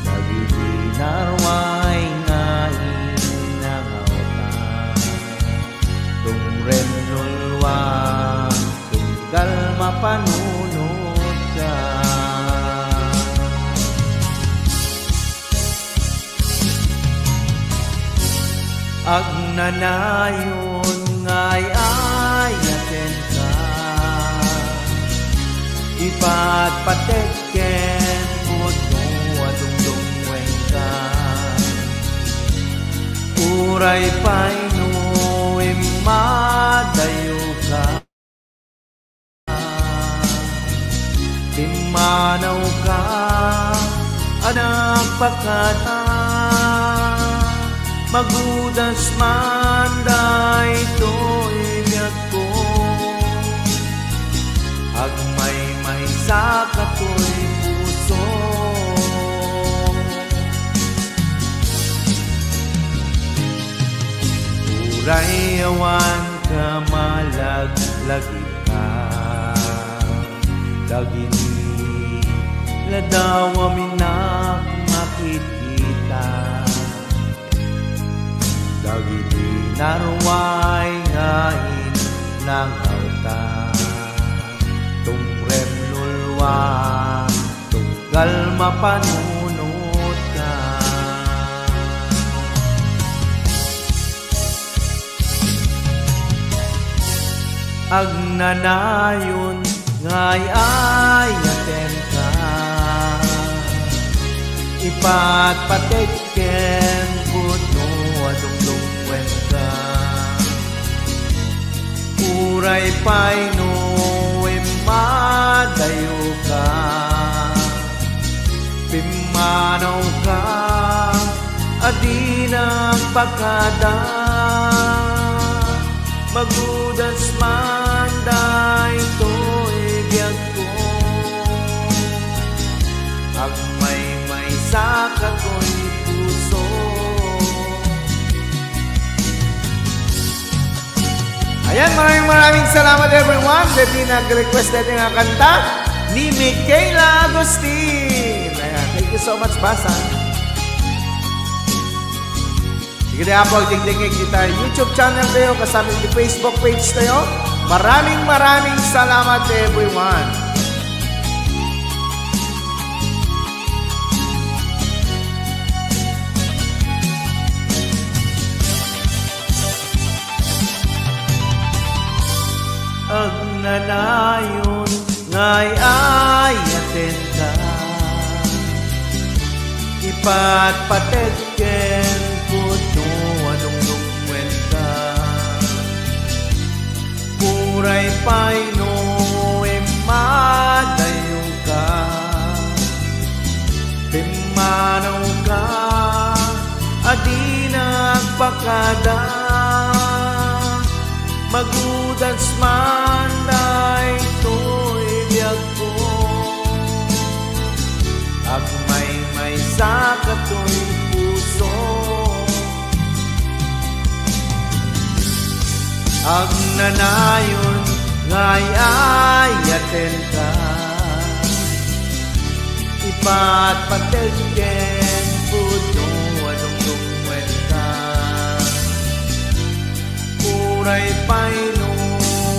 Dagiti naruay nga innangawta. Tumremnulwa, tunggal mapanunotka. Agnanayon nga ay-ayatenka. Ipatpatek ken pudno a dungdungngoenka. Uray pay no immadayoka, timmanawka a nagpakada. Magudas man daytoy biagko. Agmaymaysa katoy puso. Uray awan ka malaglagipka. Dagiti ladaw a minnak makitkita. Dagiti naruay nga innangawta. Tumremnulwa, tunggal mapanunotka. Agnanayon nga ay-ayatenka. Ipatpatek ken pudno a dungdungngoenka. Uray pay no immadayoka. Pimmanawka a di nagpakada. Magudas man daytoy biagko. Agmaymaysa katoy puso. Ayan, maraming maraming salamat, everyone. Dagiti nag-request daytoy nga kanta ni Michaela Agustin. Ayan, thank you so much, Basa. Sige, Apo, agdingdingig iti YouTube channel tayo, kasano iti Facebook page tayo. Maraming, maraming salamat, everyone. Nanayon nga ay-ayatenka, ipatpateg ken pudno a dungdungngoenka. Uray pay no immadayoka, pimmanawka a di nagpakada. Magudas man daytoy biagko, agmaymaysa katoy puso. Agnanayon nga ay-ayatenka, ipatpateg ken pudno a dungdungngoenka. Uray pay no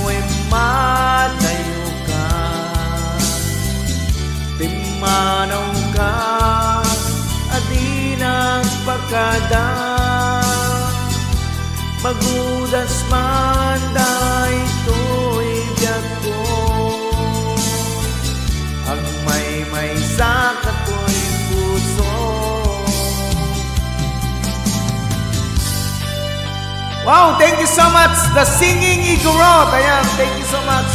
immadayoka, pimmanawka a di nagpakada. Magudas man daytoy biagko, agmaymaysa katoy puso. Wow, thank you so much, The Singing Igorot. Ayan, thank you so much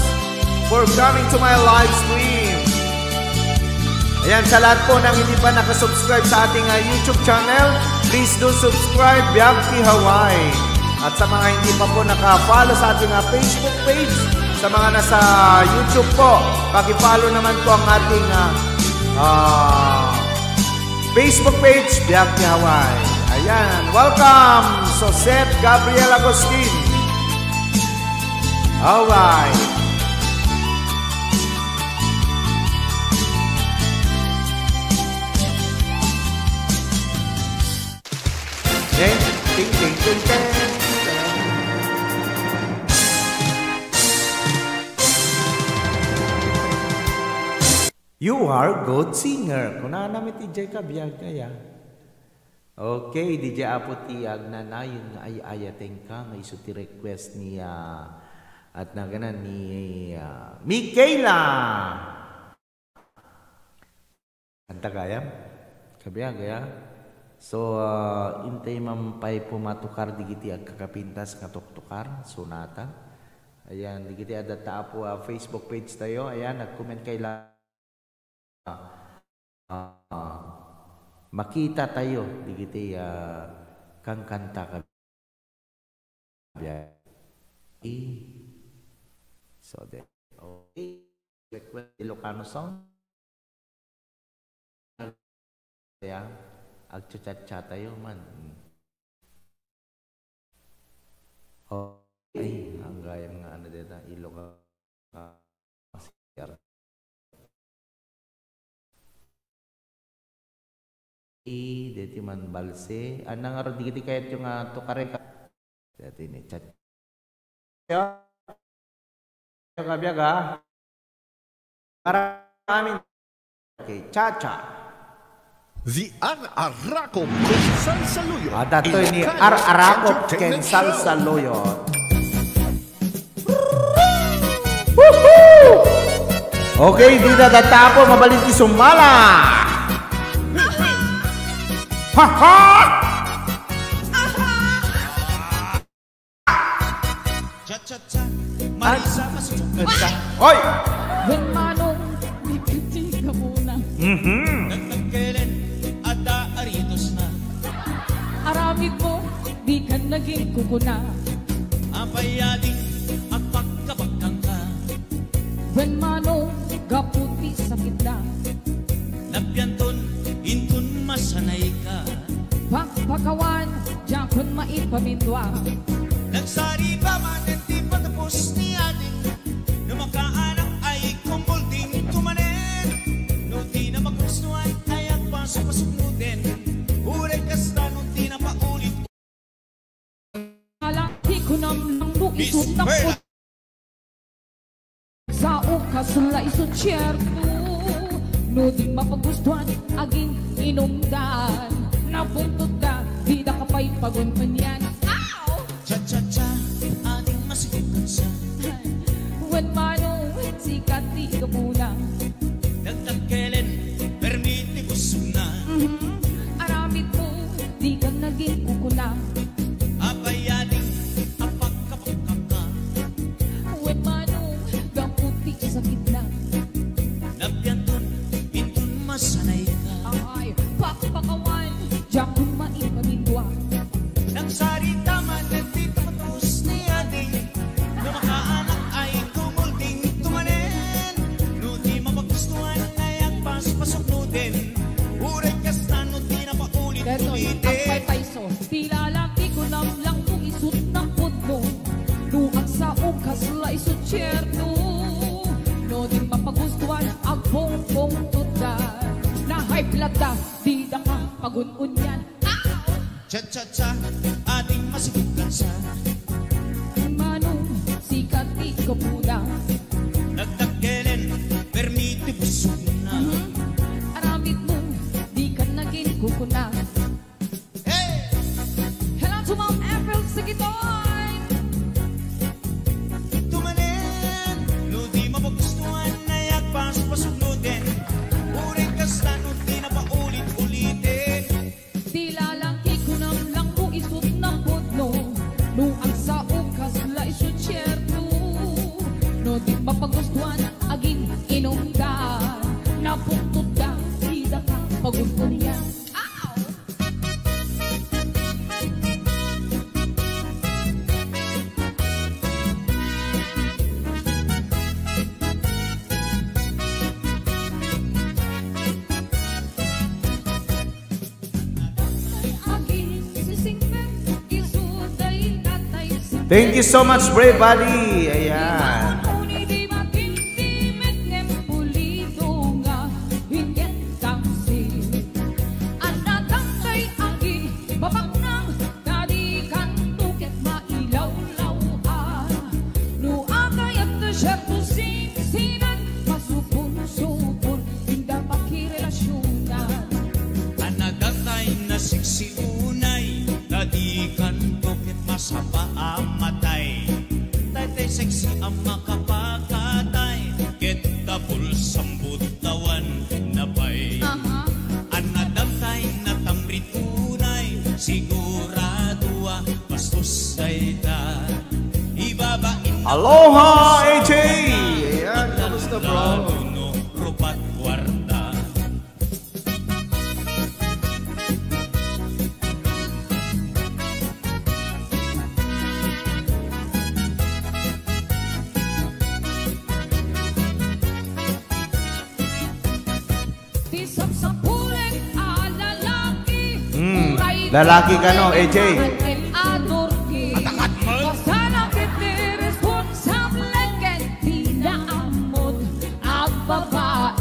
for coming to my live stream. Ayan, sa lahat po ng hindi pa nakasubscribe sa ating, ah, YouTube channel, please do subscribe, Biag ti Hawaii. At sa mga hindi pa po naka-follow sa ating, ah, Facebook page, sa mga nasa YouTube po, paki-follow naman po ang ating, ah, ah, Facebook page, Biag ti Hawaii. Ayan, welcome, Sosette Gabriel Agustin. Alright. Ding, ding, ding, ding, ding. You are good singer. Kunana met idiay kabiag aya. Okay, D J Apo ti agnanayon nga ay-ayatenka nga isu ti request ni, ah, at nagana ni, ah, Mikaela. Kanta gayam? Kabiag, aya? So, ah, intay man pay pumatukar digiti agkakapintas nga tuktukar, sonata. Ayan, digiti adda ta Apo, ah, Facebook page tayo. Ayan, nag-comment kay la-, ah, makita tayo digiti, ah, kankanta ka-, biag. I-, so, de-, okay. Request Ilocano song. Kaya, agchat-chat tayo man. Mm. Okay, ang gayam nga ano deta, Ilocano. I, deti man balse. Anang ngarud digiti kayatyo nga tukarek? Deti ni chat. Yo. Yo, kabiag, ha? Para amin. Okay, cha-cha. The Ar-Arakop Salsa Loyot. Ah, datoy ni Ilocano Ar-Arakop ken Entertainment Salsa Show. Loyot. Woohoo! Okay, dita datapo, mabalin ti sumala. Ha, ha! Cha-cha-cha, Marisa Masuka. Hoy! Wen Manong, dikit ti gapuna. Mhm. Nagtagkelen, adda aritosna. Aramidmo, dikan nagin kukuna. Apay a di agpakabagkangka? Wen Manong, gapu ti sakitda. Napianton, inton masanayka. Pakpakawan, diakon maipamindua. Nagsaripa manen ti patapos ni ading. No makaanak ay kumbulting tumanen. No di na magustuhan ay agpasok-pasok mo din. Uray kasta no di na paulit. Ala, ti kunam lang no isu Bismillah. Sao ka sula isu tierno. No di mapagustuhan, agin inumdan. Napuntot ka, di da ka pay pagunpanian. Ow! Cha-cha-cha, ading masigit sa. Wen man Sutierto, no di mapagustuan, agpungpungtotda. Na-high blood da, di da ka pagun-unyan. Cha-cha-cha, ading masibukan sa. Manong sikat ti kapuda. Nagdakkelen, permi ti busogna. Mhm. Aramid mo, di ka naging kukuna. Hey! Hello to Ma'am April Sagitoy. Tumanen, no di mapagustuan, ay agpaspasugnoten. Uray kasta no di napaulit-uliten. Ti lalaki kunam lang mo isut napudno. No agsao kasla isut sierto. No di mapagustuan, agin inumda. Napungtotda, di da ka pagun-unyan. Ow! Thank you so much, Brave Buddy. Ayan. Tadi kanto ket mailawlaw a. No agayat desierto, singsinan, masupon-supon, inda pakirelasionan. Anadatay na siksi unay, tadi kanto ket masapa a matay. Daytay siksi a makapakatay, ket tapol sambut tawan na pay. Aha. Anadamtay na tamrit unay, sigurado a bastos dayta. Ibabain na Aloha, A J! Ayan, kamusta, bro? Lalo no rupat kwarta. Ti sapsapulek a lalaki, hmm, uray lalaki kano, A J? Adorgi. Atakat mo? Basta lang ket ti responsable ken ti naammod a babai.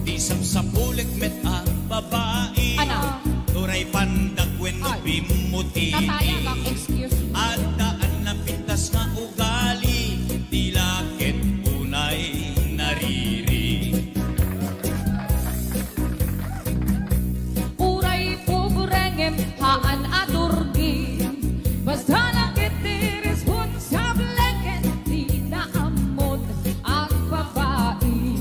Ti sapsapulek met a babai. Ana. Uray pandak wenno, ay, bimmuti. Tataya, excuse me. Adda a napintas nga ugali, ti la ket unay nariri. Uray pobre ngem haan a durgi. Basta la ket ti responsable ken ti naammod a babai.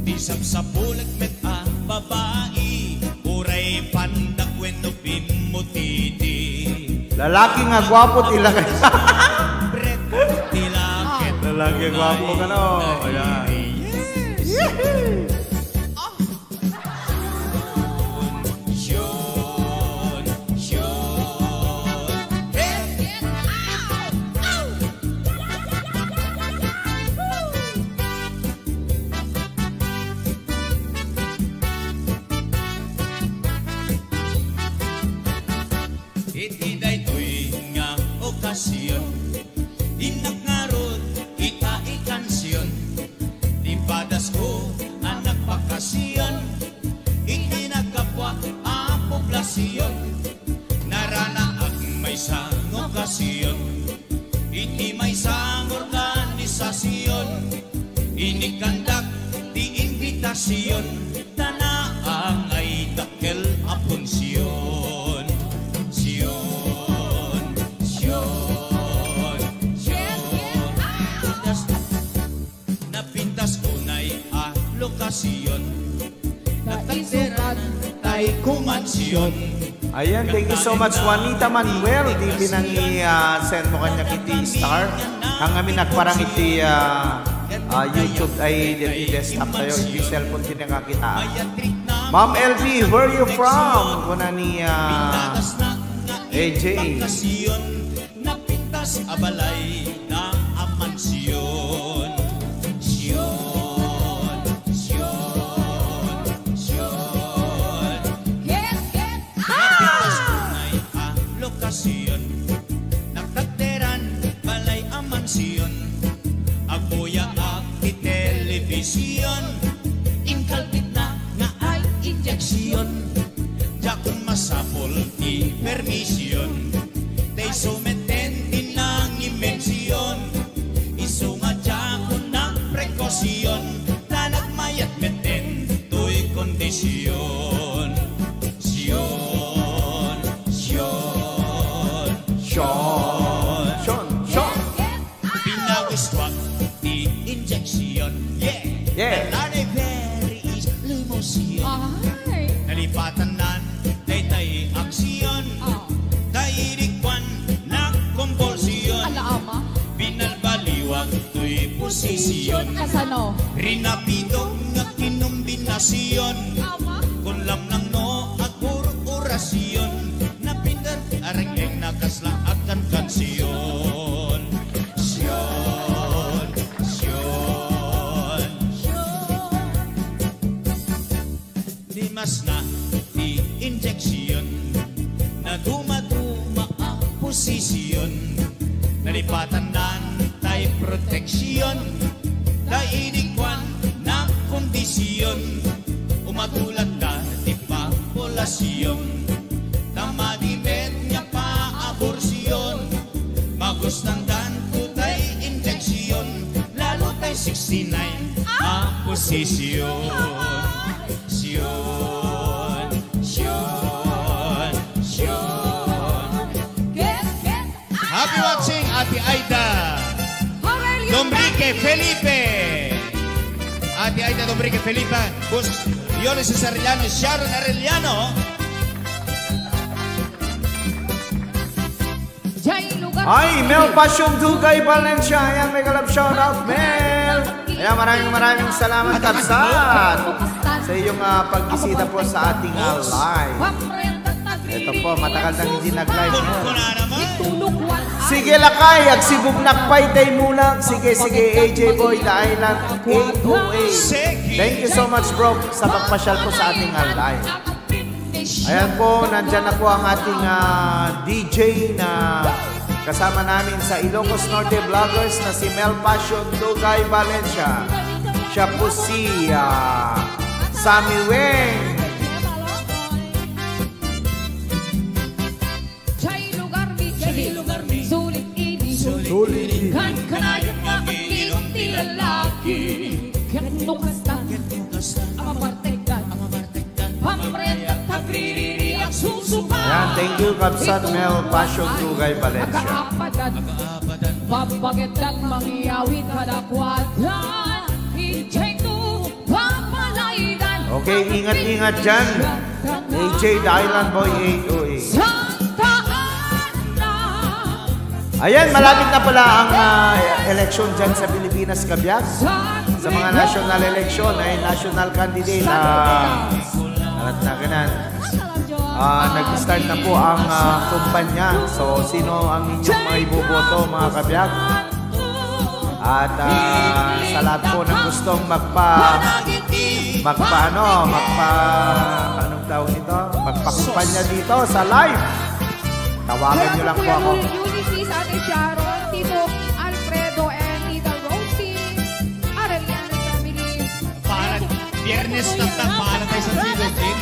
Ti sapsapulek met a babai, uray pandak wenno pimmutiti. Lalaki nga guapo ti lakay. Lalaki nga guapo kano. Ayan. Yes. Siyon, siyon, siyon. Iti daytoy nga okasion, innak ngarud ita ikansion ti padasko a nagpakasion. Iti naggapuak a poblasion, naranaak maysa nga okasion. Iti maysa nga organisasion, inikandak ti imbitasion, tana angay dakkel a punsion. Sion, sion, sion. Napintas unay a lokasion. Nagtagderan tay kumansion. Ayan, thank you so much, Juanita Manuel. Di pinangi, ah, send mo kanya kiti star. Ang amin nagparang iti, ah, ah, YouTube ay di desktop tayo. Iti cellphone din nakakita. Ma'am L B, where you from? Kuna ni, ah, A J. Napintas a balay da a mansion. Sion, sion, sion. Napintas unay a lokasion. Nagtagderan balay a mansion. Agbuyaak ti television, inkalbitna nga ay injection. Diakon masapul ti permission, tay sumeten ti nangimension. Isu nga diakon nagprekausion, ta nagmayat meten toy kondision. Sion, sion, sion, sion, sion. Pinagustuak ti injection. Yeah. Yeah. Another very is limousine. Ay. Nalipatannan daytay action. Oh. Daydi kuan na konbulsion. Ala, ama. Binalbaliwak toy posision. Kasano? Rinapidok nga kinombinasion. Ama. Kun lamnang no agur-urasion. Napindan areng-eng na kasla akan kansion. Sion, sion. Ni mas na ti injection, naduma-duma a posision, nalipatan nan tay protection, ta idi kuan na kondision, umatulat da ti populasion, ta madimet nga paaborsion, magustangdan ko tay injection, lalo tay sixty-nine a posision. Sion, sion, sion. Happy watching, Ate Aida Aurelio Domrique Felipe. Ate Aida Domrique Felipe, Boss Ulysses Arellano, Sharon Arellano. Ay, Mel Passion Dugay Valencia. Ayan, mega love shout out, Mel. Ayan, maraming, maraming salamat, kabsat, sa iyong, ah, pagbisita po sa ating, ah, live. Ito po, matagal nang hindi nag-live, Mel. Sige, lakay, agsibugnak pay tay mulak. Sige, sige, A J Boy, The Island eight oh eight. Thank you so much, bro, sa pagpasyal po sa ating, ah, live. Ayan po, nandyan na po ang ating, ah, D J na kasama namin sa Ilocos Norte Vloggers na si Mel Passion Dugay Valencia. Siya po si, ah, Sammy Weng. Jay lugar mi, jay lugar mi, sulit idi, sulit idi. Kankanayon nga agidong ti lalaki. Ket no kasta, ket no kasta, a mapartekdan, a mapartekdan, pamrenta, tagririri, agsusuka. Ayan, thank you, Kabsat Mel Passion Dugay Valencia. Agaapadan, agaapadan, babagetdan, mangyawid kadakuada. Injay to, papalaydan. Okay, ingat-ingat dyan. A J, The Island Boy, eight oh eight. Santa Ana. Ayan, malapit na pala ang, ah, election dyan sa Pilipinas, kabiyak. Sa mga national election, ay national candidate, ah, alat na ganan. Ah, nag-start na po ang, ah, kampanya. So, sino ang inyong mga iboboto, mga kabiyak? At, ah, sa lahat po ng gustong magpa-, magpa-, ano, magpa-, anong tawag nito? Magpakumpanya dito sa live. Tawagan niyo lang po ako. Ulysses, Ate Sharon, Tito Alfredo, and Tita Rosie, Arellano family. Para Biyernes na ta, para tayo sa Tito Jim.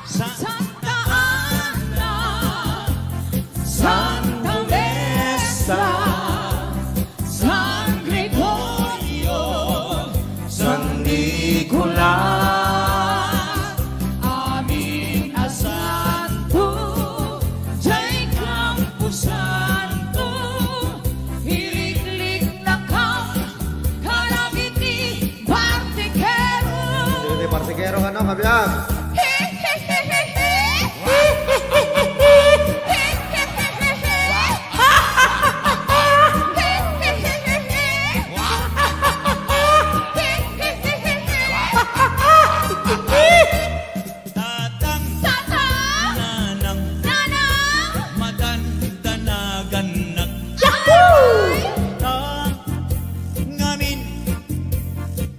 Sa Santa Ana, Santa Mesa, San Gregorio, San Nicolas, amin a santo, jay kamposanto, iriklik na kam, kadagiti partikero. Dagiti partikero, ano, kabiyak? Tatang. Tatang. Nanang. Nanang. Madandanagannak. Yahoo! Ta ngamin,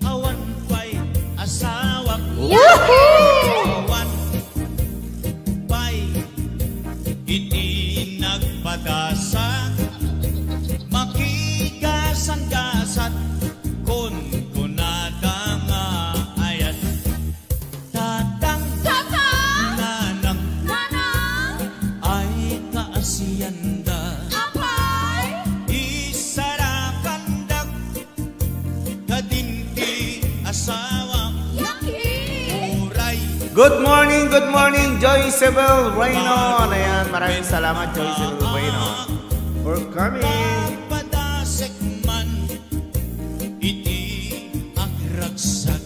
awan pay asawak. Yahoo! Good morning, good morning, Joycebel Reynon. Ayan, maraming salamat, Joycebel Reynon, for coming. Padasek man iti agragsak.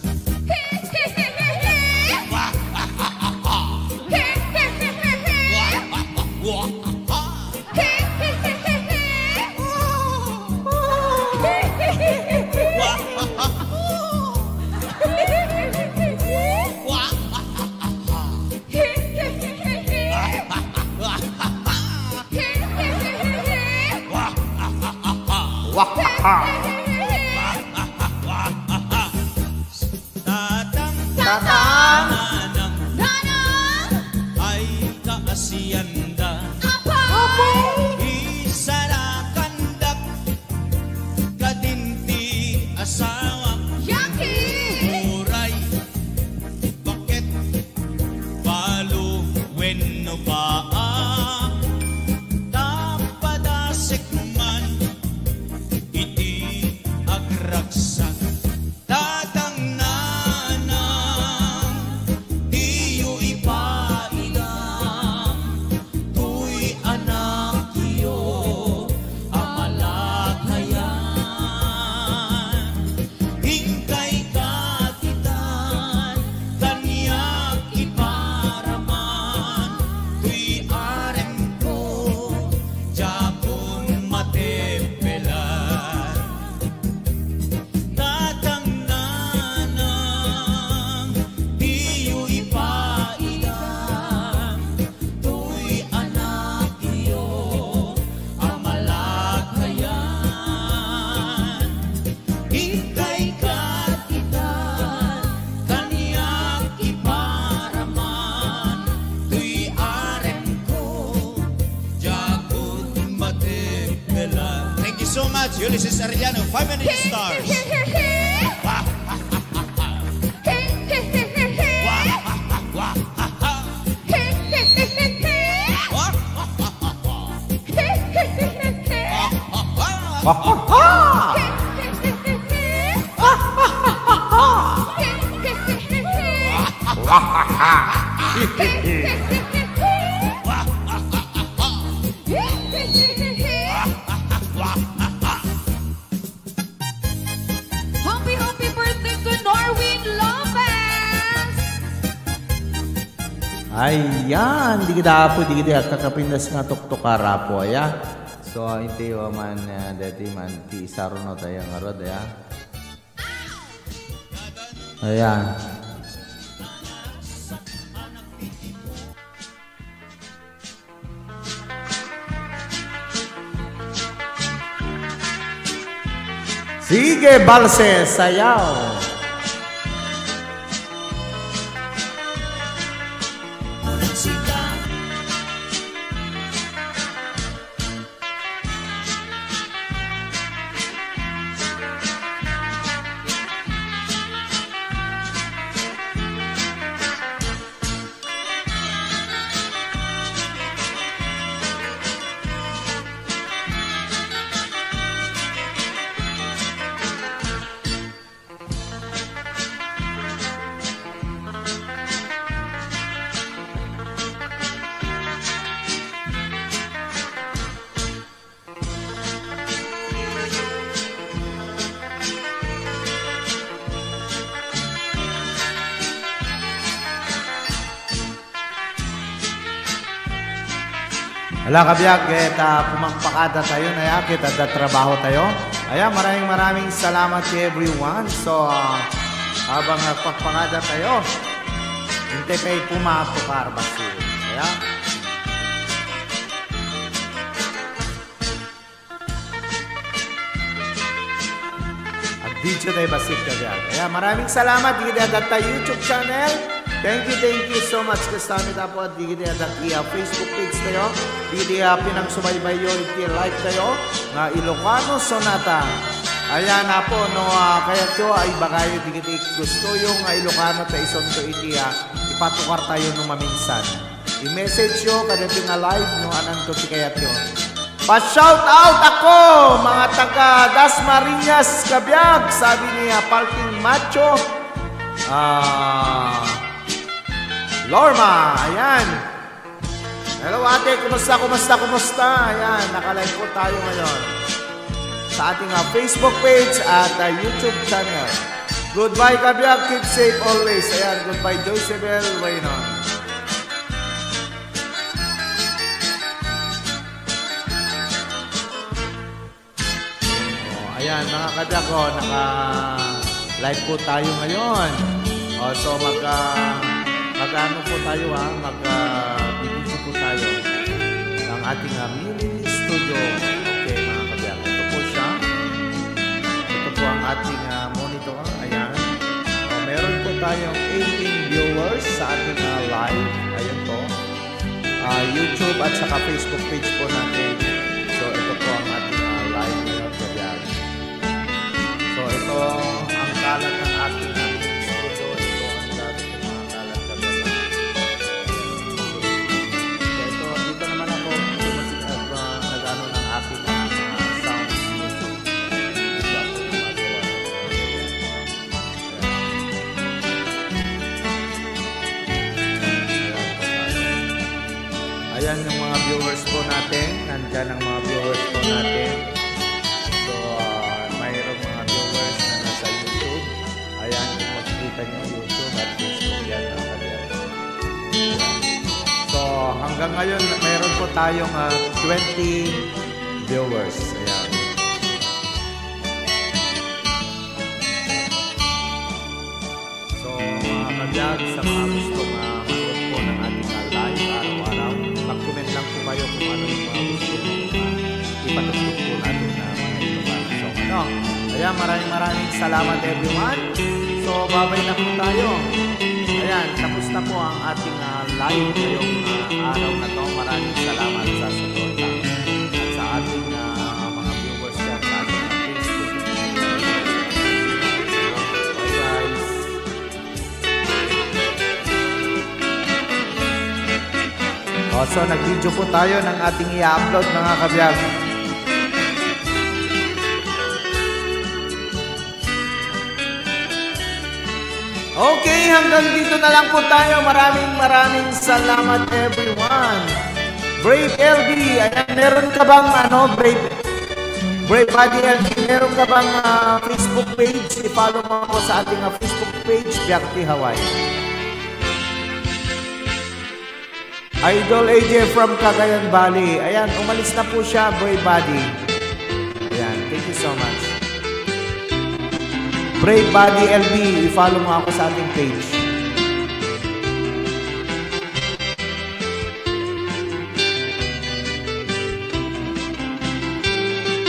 Tatang. Tatang. Nanang. Nanang. Ay kaasianda. Apo. Apo. Isarakandak kadin ti asawa. Yaki. Uray. Baket. Balo wenno paa. Ta padasek man iti agragsak. Tatang, nanang, diyo ipaidam toy anakyo a malakayan. Inkay katitan kaniak iparaman toy aremko, diakon matempelan. Tatang, nanang, diyo ipaidam toy anakyo a malakayan. Inkay katitan kaniak iparaman toy aremko, diakon matempelan. Thank you so much, Ulysses Arellano, five hundred stars. Happy, happy birthday to Norwin Lopez! Ayan, di kita, Apo, di kita kakapindas nga tuktukar, Apo, aya. So, intayo man, ah, dati man, ti isarunot, aya, ngarud, aya. Ayan. Sige, Balse, sayaw. Ala, kabiag, ket, ah, pumangpakada tayo na ya, ket adda trabaho tayo. Aya, maraming, maraming salamat to everyone. So, ah, habang nagpakpakada tayo, hintay pay pumatukar, basta. Aya. Agvideo tayo bassit, kabiag. Ayan, maraming salamat. Dagiti adda ta YouTube channel. Thank you, thank you so much. Kasta met, Apo, dagiti adda ti, ah, Facebook page tayo. Dagiti, ah, pinangsubaybayyo iti live tayo nga Ilocano Sonata. Ayan, Apo, no, ah, kayatyo, ay, ibagayo dagiti gustoyo nga Ilocano ta isunto iti, ah, ipatukar tayo no maminsan. I-message yo kadagiti nga live no ananto ti kayatyo. Pa-shout out ako, mga taga Dasmariñas, kabiag, sabi ni, ah, Palting Macho. Ah, Lorma, ayan. Hello ate, kumusta, kumusta, kumusta? Ayan, naka-live po tayo ngayon sa ating, ah, Facebook page at, ah, YouTube channel. Goodbye, kabiag. Keep safe always. Ayan, goodbye, Joycebel Waynon. Oh, ayan, mga kabiag, oh, naka-live po tayo ngayon. Oh, so mag, ah, mag-ano po tayo, ah, mag, ah, bibidyo po tayo ng ating, ah, mini studio. Okay, mga kabiag, ito po siya. Ito po ang ating, ah, monitor. Ayan. Oh, meron po tayong eighteen viewers sa ating, ah, live. Ayan po. Ah, YouTube at saka Facebook page po natin. So, ito po ang ating, ah, live ngayon, kabiag. So, ito ang kalat ng ating, ah, studio. Ito ang gamit ng mga kalat, kabiag. So, ito, dito naman ako, ah, nag-ano ng aking, ah, sound. Dito ako gumagawa. Ayan yung mga viewers po natin. Nandyan ang mga viewers po natin. So, ah, mayroong mga viewers na nasa YouTube. Ayan, kung makikita nyo, YouTube at Facebook yan, mga kabiag. So, hanggang ngayon, mayroon po tayong, ah, twenty viewers. Ayan. So, mga kabiag, sa mga gusto nga manood po ng ating, ah, live araw-araw, mag-comment lang po kayo kung ano yung mga gusto nyo, ah, ipatugtog po natin na mga iba. So, ano, ayan, maraming, maraming salamat, everyone. So, babay na po tayo. Ayan, tapos na po ang ating, ah, live ngayong, ah, araw na to. Maraming salamat sa suporta at sa ating, ah, mga viewers dyan sa ating, ah, Facebook. Bye, guys. Oh, so nag-video po tayo ng ating i-upload, mga kabiag. Okay, hanggang dito na lang po tayo. Maraming, maraming salamat, everyone. Brave L B, ayan, meron ka bang, ano, Brave, Brave Body L B, meron ka bang, ah, Facebook page? I-follow mo ako sa ating, ah, Facebook page, Biakti Hawaii. Idol A J from Cagayan Valley. Ayan, umalis na po siya, Brave Body. Ayan, thank you so much. Brave Body L B, i-follow mo ako sa ating page.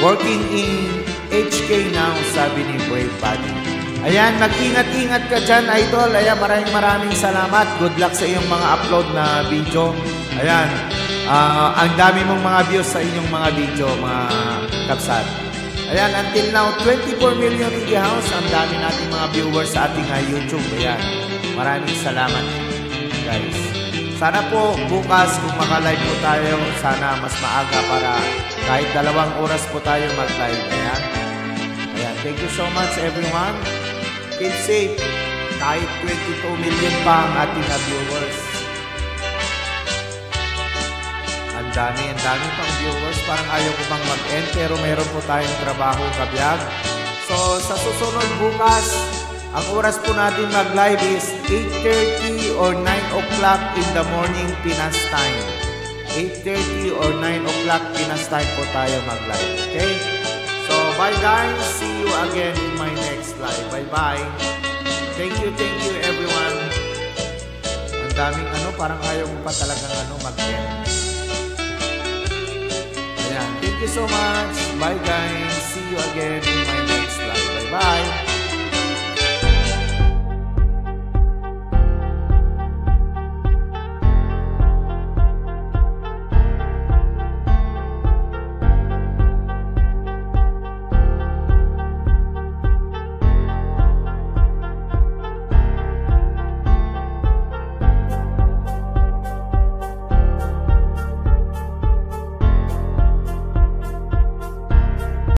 Working in H K now, sabi ni Brave Body. Ayan, mag-ingat-ingat ka dyan, idol. Ayan, maraming maraming salamat. Good luck sa iyong mga upload na video. Ayan, ah, ang dami mong mga views sa inyong mga video, mga kabsat. Ayan, until now, twenty-four million in the house. Ang dami nating mga viewers sa ating, ah, YouTube. Ayan, maraming salamat, guys. Sana po bukas kung maka-live po tayo, sana mas maaga para kahit dalawang oras po tayo mag-live. Ayan. Ayan, thank you so much, everyone. Keep safe. Kahit twenty-two million pa ang ating, ah, viewers. Ang dami, ang dami pang viewers. Parang ayaw ko bang mag-end, pero meron po tayong trabaho, kabiag. So, sa susunod bukas, ang oras po natin mag-live is eight thirty or nine o'clock in the morning, Pinas time. Eight thirty or nine o'clock Pinas time po tayo mag-live. Okay? So, bye guys. See you again in my next live. Bye-bye. Thank you, thank you everyone. Ang daming ano, parang ayaw mo pa talagang ano, mag-end. Ayan. Thank you so much. Bye guys. See you again.